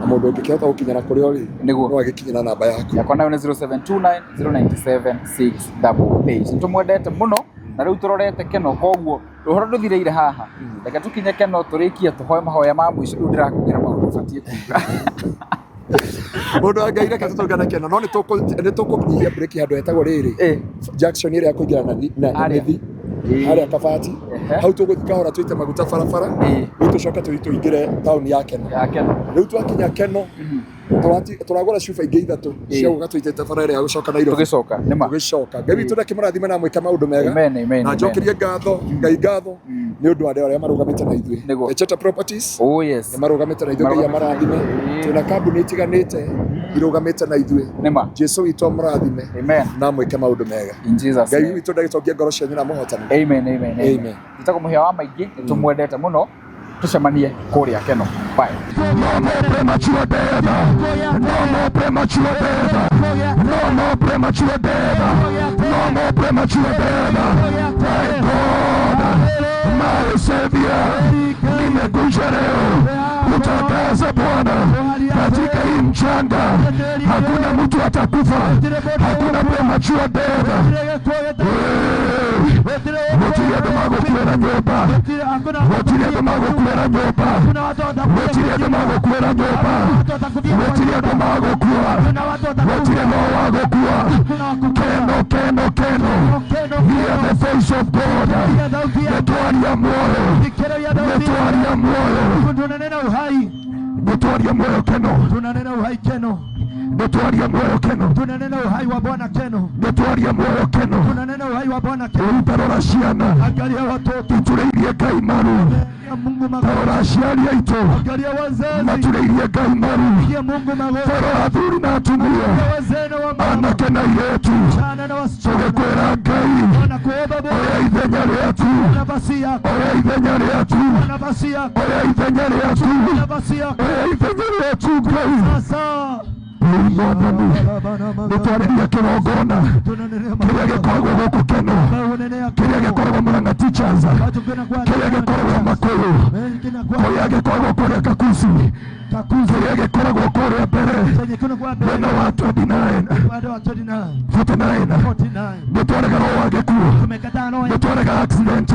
na mũndũ ũngĩkĩhota gũkinyana kũrĩa ũrĩ Nĩguo. no agĩkinyĩra namba yaku. Yakwa nayo nĩ 0729 097 688. Nĩ tũmwendete mũno na rĩu tũrorete Keno, koguo ũhoro ndũthirĩire haha. Reke tũkinye Keno tũrĩkie tũhoe mahoya ma mũico. Rĩu ndĩrakũgĩra maũndũ ũbatiĩ kuga. Mũndũ wa Ngai reke tũtũngane Keno, no nĩ tũkũnyihia breki handũ hetagwo rĩrĩ junction ĩrĩa ya kũingĩra na Harĩa. Mĩthi harĩa Kabati, hau tũgũthiĩ kahora tũite maguta barabara, rĩu tũcoke tũthiĩ tũingĩre taũni ya Keno. Ya Keno. Rĩu twakinya Keno tũragũra cuba ingĩ ithatũ cia gũka tũitĩte bara ĩrĩa ya gũcoka Nairobi. Tũgĩcoka, nĩ ma. Tũgĩcoka. Ngai witũ ndakĩmũrathime na amwĩke maũndũ mega. Amen, amen, Na amen. njokerie ngatho, Ngai ngatho nĩ ũndũ wa andũ arĩa marũgamĩte na ithuĩ. Nĩguo. Echeta Properties. Oh, yes. Nĩ marũgamĩte na ithuĩ, Ngai amarathime. Twĩna kambuni itiganĩte irũgamĩte na ithuĩ. Nĩ ma. Jesu witũ amũrathime. Amen. Na amwĩke maũndũ mega. In Jesus Ngai name. witũ ndagĩtongie ngoro cianyu na amũhotane. Amen, amen, amen. Amen. Njĩtagwo Mũhĩa wa Maingĩ, nĩ tũmwendete mũno. Tũcemanie kũrĩa Keno. Bye. No more premature death. No more premature death. No more premature death. No more premature death. My God, my Savior, nimekuja leo kutangaza Bwana, katika hii mchanga hakuna mtu atakufa, hakuna premature death. Gũtirĩ andũ magũkuĩra nyũmba, gũtirĩ andũ magũkuĩra nyũmba, gũtirĩ andũ magũkuĩra nyũmba, gũtirĩ andũ magũkua, gũtirĩ no wagũkua. Keno, Keno, Keno, hear the voice of God. Nĩtwaria muoyo, nĩtwaria muoyo, Tunanena uhai, nĩtwaria muoyo Keno, tunanena uhai Keno, nĩtwaria muoyo Keno, tunanena uhai wa Bwana Keno, nĩtwaria muoyo Keno. tunanena uhai wa Bwana Keno. Rĩu tarora ciana Angalia watoto, iturĩirie Ngai maru, angalia Mungu magoti, tarora aciari aitũ angalia wazazi, maturĩirie Ngai maru, pigia Mungu magoti, tarora athuri na atumia, angalia wazee na wamama, anake na airĩtu, vijana na wasichana, tũgĩkwĩra Ngai wanakuomba Bwana, oya ithenya rĩaku, nafasi yako, oya ithenya rĩaku, nafasi yako, oya ithenya rĩaku, nafasi yako oya ithenya rĩaku Ngai. sasa. Rĩu Mwathani nĩtwarĩria kĩgongona kĩrĩa gĩkoragwo gũkũ Keno, kĩrĩa gĩkoragwo Murang'a Teachers, kĩrĩa gĩkoragwo Makũyũ, kũrĩa gĩkoragwo kũrĩa Kakuzi, kĩrĩa gĩkoragwo kũrĩa mbere mwena wa 29 49 nĩtwarega roho wa gĩkuũ, nĩtwarega accident,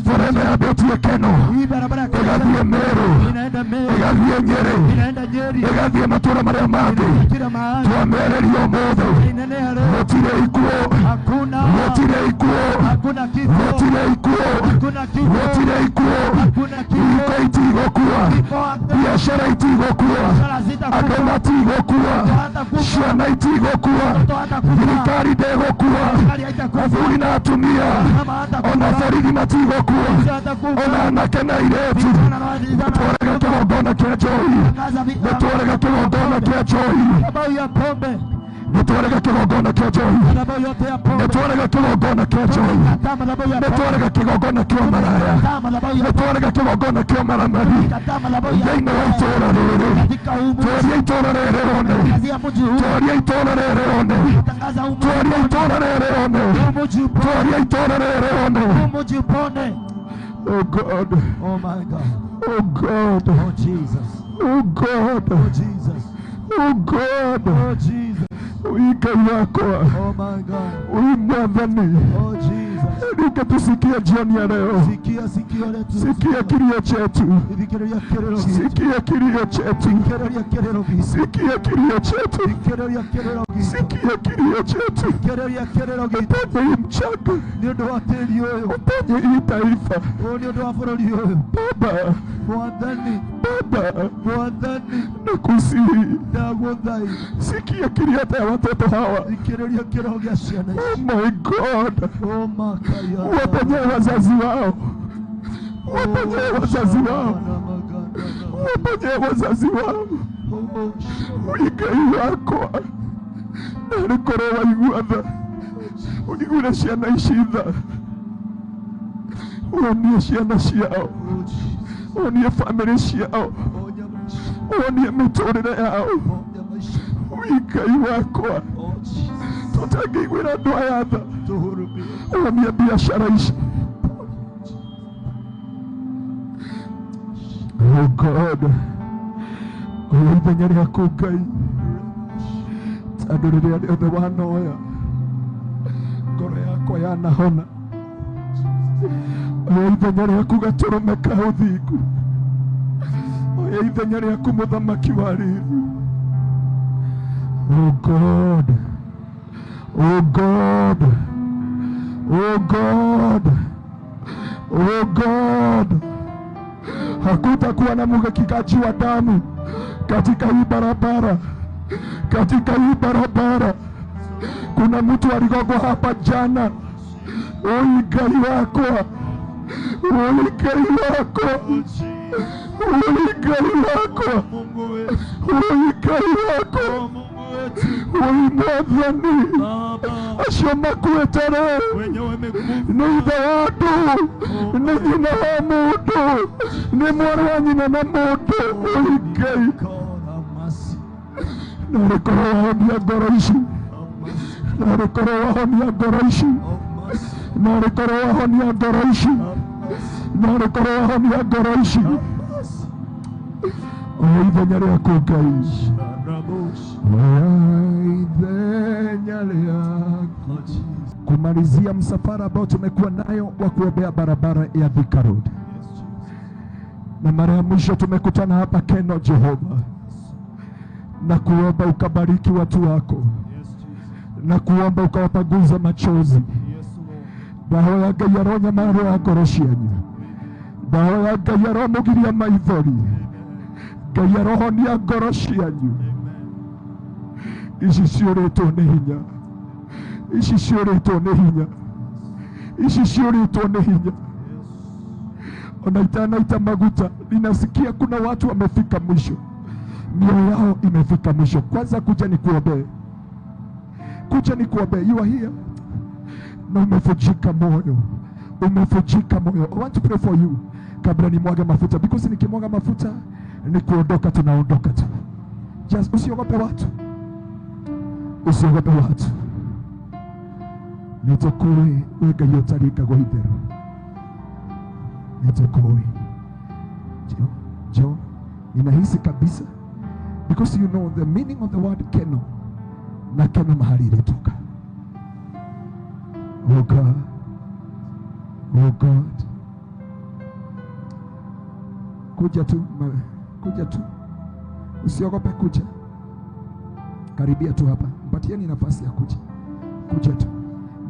bara ĩno yambĩtie Keno ĩgathiĩ Meru, ĩgathiĩ Nyĩrĩ, ĩgathiĩ matũũra marĩa mangĩ, twamereria ũmũthĩ gũtirĩ ikuũ, gũtirĩ ikuũ, gũtirĩ ikuũ, gũtirĩ ikuũ, ihiko itigũkua, biacara itigũkua, andũ matigũkua, ciana itigũkua, thirikari ndĩgũkua, athuri na atumia ona borithi matigũkua, ona anake na airĩtu, nĩtwarega kĩgongona kĩa njohi, nĩtwarega kĩgongona kĩa njohi, Madhabahu ya pombe, nĩtwarega kĩgongona kĩa njohi, madhabahu yote ya pombe, nĩtwarega kĩgongona kĩa njohi, kataa madhabahu ya pombe, nĩtwarega kĩgongona kĩa maraya, kataa madhabahu ya nĩtwarega kĩgongona kĩa maramari kataa madhabahu ya thĩinĩ wa itũũra rĩrĩ, katika huu mji, twaria itũũra rĩrĩ one, kazia mji huu, twaria itũũra rĩrĩ one, tangaza huu mji, twaria itũũra rĩrĩ one, huu mji upone, twaria itũũra rĩrĩ one. huu mji upone. Oh God, Oh my God, oh God, oh Jesus, oh God, oh Jesus, oh God, oh Jesus, ui Ngai wakwa, oh my God, ui Mwathani, oh Jesus, Ungetusikia jioni ya leo. Sikia sikio letu. Sikia kilio chetu. Thikĩrĩria kĩrĩro gitũ. Sikia kilio chetu. Thikĩrĩria kĩrĩro gitũ. Sikia kilio chetu. Thikĩrĩria kĩrĩro gitũ. Sikia kilio chetu. Thikĩrĩria kĩrĩro gitũ. Uponye hii mchanga, Nĩ ũndũ wa tĩri ũyũ. uponye hii taifa. Ũũ nĩ ũndũ wa bũrũri ũyũ. Baba, Mwathani, Baba, Mwathani, nakusihi, ndagũthaitha. sikia kilio hata ya watoto hawa. Thikĩrĩria kĩrĩro gĩa ciana Oh ici. my God, Oh makaya. waponye wazazi wao, waponye wazazi wao, waponye wazazi wao. Ngai wakwa, narĩ korwo waigua tha, ũiguĩre ciana ici tha, wonie ciana ciao, wonie bamĩrĩ ciao, wonie mĩtũrĩre yao. Ngai wakwa, tũtangĩiguĩra andũ aya tha, wonie biashara ici. Oh God, oya ithenya rĩaku Ngai, tondũ rĩrĩa rĩothe wanoya ngoro yakwa yanahona. Oya ithenya rĩaku gatũrũme ka ũthingu, oya ithenya rĩaku mũthamaki wa riri. Oh God, oh God, oh God, oh God, hakutakuwa na mugekikaji wa damu katika hii barabara, katika hii barabara. Kuna mtu aligongwa hapa jana. Oi Ngai wakwa, oi Ngai wakwa, oi Ngai wakwa, oi Ngai wakwa, oi Mwathani, acio makuĩte rĩ nĩ ithe wa andũ, nĩ nyina wa mũndũ, nĩ mwarĩ wa nyina na mũndũ. Oi Ngai, narĩ korwo wahonia ngoro ici, narĩ korwo wahonia ngoro ici, narĩ korwo wahonia ngoro ici, narĩ korwo wahonia ngoro ici. Oya ithenya rĩaku Ngai, oya ithenya rĩaku. Kumalizia msafara ambao tumekuwa nayo wa kuombea barabara ya Thika Road, na mara ya mwisho tumekutana hapa Keno, Jehova, na kuomba ukabariki watu wako, na kuomba ukawapanguza machozi. Ndahoya Ngai aronyamarĩa ngoro cianyu, ndahoya Ngai aromũgiria maithori, Ngai arohonia ngoro cianyu. Ici ciũrĩtwo nĩ hinya, ici ciũrĩtwo nĩ hinya, ici ciũrĩtwo nĩ hinya. Ona itanaita maguta, ninasikia kuna watu wamefika mwisho, mioyo yao imefika mwisho. Kwanza kuja nikuombee, kuja nikuombee. You are here na umevunjika moyo, umevunjika moyo. I want to pray for you kabla nimwage mafuta, because nikimwaga mafuta ni kuondoka, tunaondoka tu. Just usiogope watu, usiogope watu. Nĩtũkũĩ wĩ Ngai ũtarikagwo itherũ, nĩtũkũĩ. Njoo, njoo, ninahisi kabisa, because you know the meaning of the word keno, na keno mahali ilitoka. Oh God, oh God, kuja tu, kuja tu, usiogope kuja, karibia tu hapa, mpatieni nafasi ya kuja, kuja tu.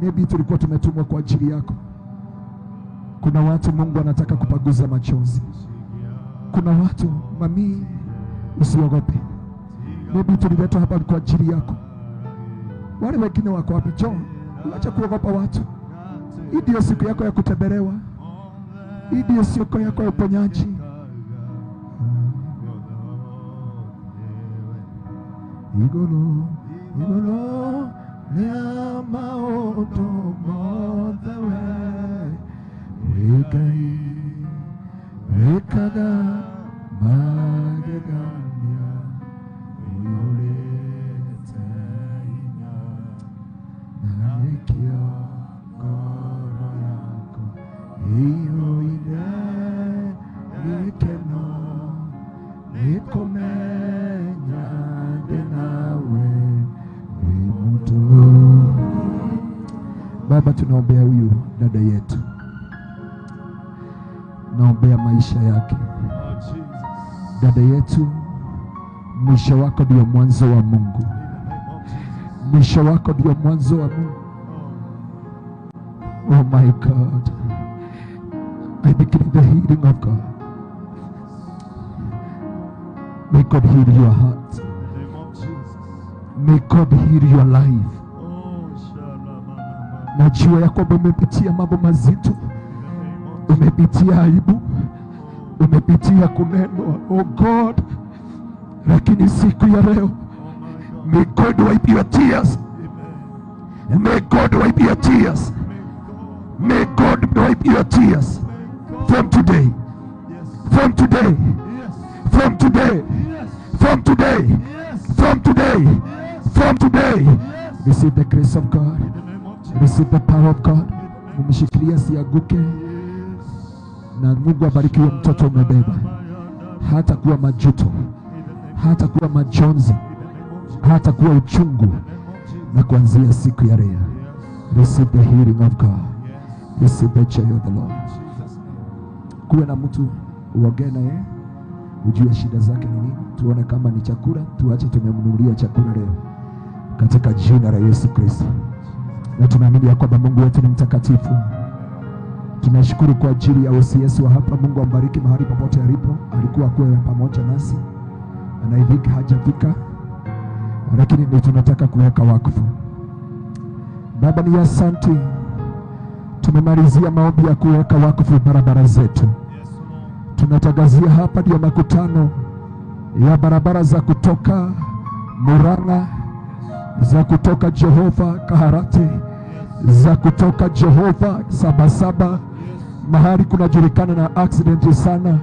Maybe tulikuwa tumetumwa kwa ajili yako. Kuna watu Mungu anataka kupaguza machozi. Kuna watu mami, usiogope. Maybe tuliletwa hapa kwa ajili yako. Wale wengine wako wapi? Njoo, acha kuogopa watu. Hii ndio siku yako ya kutembelewa. Hii ndio siku yako ya uponyaji. Igolo, igolo, rĩa maũndũ mothe we wĩ Ngai wĩkaga magegania ũiyũrĩte hinya na nĩkĩo ngoro yakwa ĩiyũire gĩkeno nĩ kũmenya ndĩ nawe wĩ mũtũũri. Baba, tunaombea huyu dada yetu, naombea maisha yake. Dada yetu, mwisho wako ndio mwanzo wa Mungu. Mwisho wako ndio mwanzo wa Mungu. Oh my God, I decree the healing of God. May God heal your heart. May God heal your life. Najua ya kwamba umepitia mambo mazito, umepitia aibu, umepitia kunenwa, oh God, lakini siku ya leo, may God wipe your tears. May God wipe your tears. May God wipe your tears. From today. From today. From today. From today. From today. From today. Receive the grace of God. Receive the power of God. Mumshikilia siaguke. Na Mungu abariki huyo mtoto umebeba. Hata kuwa majuto, hata kuwa majonzi, hata kuwa uchungu. Na kuanzia siku ya leo, receive the healing of God. Receive the joy of the Lord. Kuwe na mtu uongee naye, ujue shida zake ni nini, tuone kama ni chakula, tuache tumemnunulia chakula leo, katika jina la Yesu Kristo. Na tunaamini ya kwamba Mungu wetu ni mtakatifu. Tunashukuru kwa ajili ya OCS wa hapa. Mungu ambariki mahali popote alipo, alikuwa kuwe pamoja nasi, anaivika hajafika, lakini ndio tunataka kuweka wakfu. Baba, ni asante, tumemalizia maombi ya kuweka wakfu barabara zetu. Tunatangazia hapa ndio makutano ya barabara za kutoka Murang'a, za kutoka Jehova Kaharati, za kutoka Jehova Sabasaba, mahali kunajulikana na accident sana.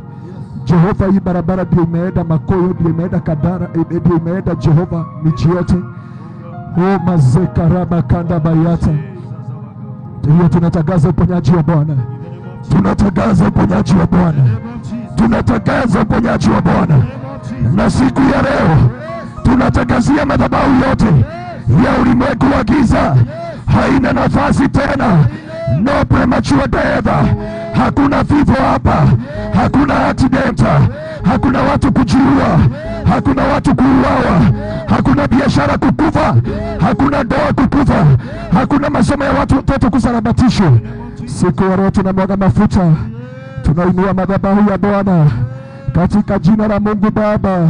Jehova, hii barabara ndio imeenda Makoyo, ndio imeenda Kadara, ndio imeenda Jehova miji yote. O mazekaraba kanda bayata. Hiyo tunatangaza uponyaji wa Bwana. Tunatangaza uponyaji wa Bwana. Tunatangaza uponyaji wa Bwana. Na siku ya leo tunatangazia madhabahu yote ya ulimwengu wa giza haina nafasi tena. No premature death. Hakuna vifo hapa, hakuna accident, hakuna watu kujiua, hakuna watu kuuawa, hakuna biashara kukufa, hakuna ndoa kukufa, hakuna masomo ya watu watoto kusarabatishwa. Siku ya leo tunamwaga mafuta, tunainua madhabahu ya Bwana katika jina la Mungu Baba.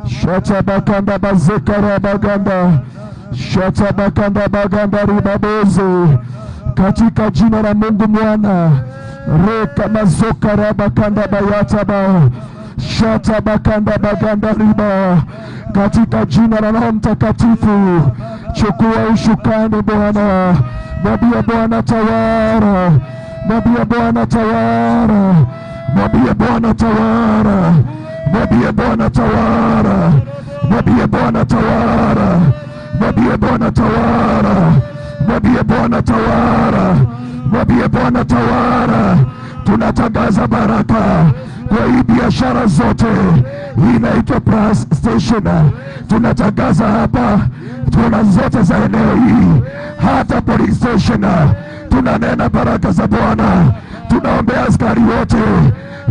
Shata bakanda bazekara baganda, shata bakanda baganda ribabozo, katika jina la Mungu Mwana. Reka mazoka rabakanda bayataba, shata bakanda baganda riba, katika jina la Roho Mtakatifu. Chukua ushukani Bwana. Mwambie Bwana tawala, mwambie Bwana tawala, mwambie Bwana tawala, mwambie Bwana tawala, mwambie Bwana tawala, mwambie Bwana tawala, mwambie Bwana tawala, mwambie Bwana tawala. Tunatangaza baraka kwa hii biashara zote inaitwa Plus Station. Tunatangaza hapa tuna zote za eneo hii, hata police station. Tunanena baraka za Bwana. Tunaombea askari wote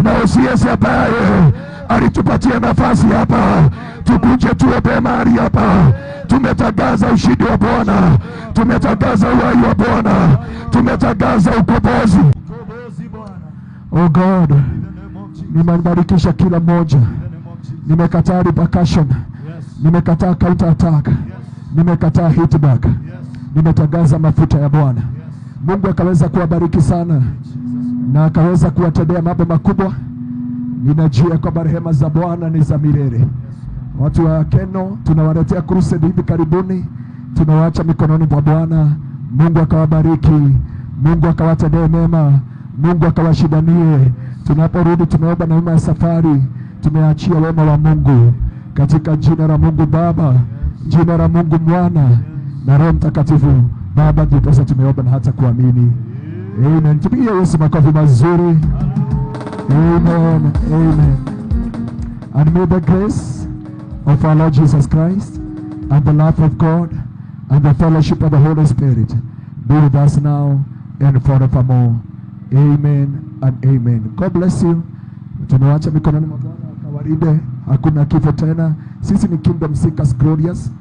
na OCS ambaye alitupatia nafasi hapa, tukuje tuombe mahali hapa. Tumetangaza ushindi wa Bwana, tumetangaza uhai wa Bwana, tumetangaza ukombozi. Oh God, nimebarikisha kila mmoja. Nimekataa repercussion, nimekataa counter attack, nimekataa hit back. Nimetangaza mafuta ya Bwana. Mungu akaweza kuwabariki sana na akaweza kuwatendea mambo makubwa. Ninajua kwamba rehema za Bwana ni za milele. Watu wa Keno tunawaletea crusade hivi karibuni, tunawaacha mikononi mwa Bwana. Mungu akawabariki, Mungu akawatendee mema, Mungu akawashidanie. Tunaporudi tumeomba neema ya safari, tumeachia wema wa Mungu katika jina la Mungu Baba, jina la Mungu Mwana na Roho Mtakatifu. Baba, ndiposa tumeomba na hata kuamini. Amen. Tupigie Yesu makofi mazuri. Amen. Amen. And may the grace of our Lord Jesus Christ and the love of God and the fellowship of the Holy Spirit Be with us now and forevermore. Amen and amen. God bless you. Tumewacha mikononi mwa Bwana akawalinde, hakuna kifo tena. Sisi ni Kingdom Seekers Glorious,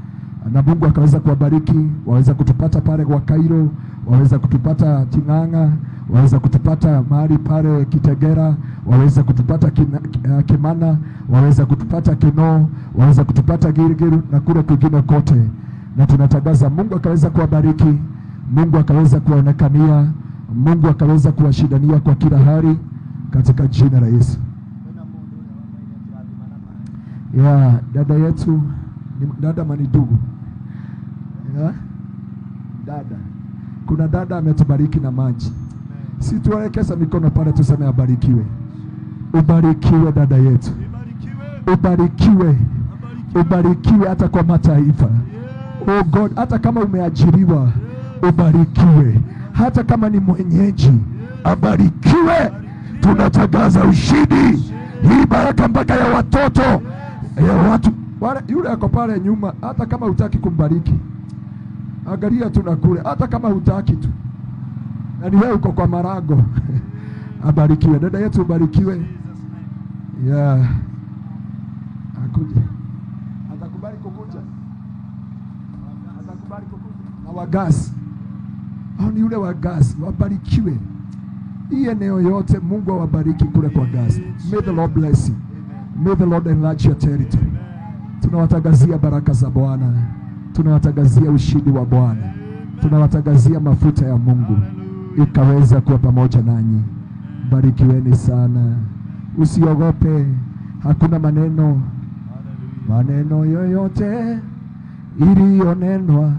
na Mungu akaweza kuwabariki. Waweza kutupata pale kwa Cairo, waweza kutupata Ching'ang'a, waweza kutupata mahali pale Kitegera, waweza kutupata Kimana, waweza kutupata Kinoo, waweza kutupata Gilgil na kule kwingine kote. Na tunatangaza Mungu akaweza kuwabariki, Mungu akaweza kuwaonekania, Mungu akaweza kuwashindania kwa kila hali katika jina la Yesu. Ya dada yetu ni dada manidugu. Ya dada, kuna dada ametubariki na maji. Si tuelekeza mikono pale tuseme abarikiwe. Ubarikiwe dada yetu, ubarikiwe, ubarikiwe hata kwa mataifa. Oh God, hata kama umeajiriwa ubarikiwe, hata kama ni mwenyeji abarikiwe. Tunatangaza ushindi, hii baraka mpaka ya watoto ya watu wale. Yule ako pale nyuma, hata kama hutaki kumbariki, angalia tu na kule, hata kama hutaki tu, na ni wewe uko kwa marago. Abarikiwe dada yetu, ubarikiwe. Yeah. Akuje, atakubali kukuja, atakubali kukuja na wagasi au ni yule wagasi, wabarikiwe. Hii eneo yote Mungu awabariki kule kwa Gaza. May the Lord bless you. May the Lord enlarge your territory. Tunawatangazia baraka za Bwana, tunawatangazia ushindi wa Bwana, tunawatangazia mafuta ya Mungu ikaweza kuwa pamoja nanyi. Barikiweni sana, usiogope, hakuna maneno yoyote iliyonenwa.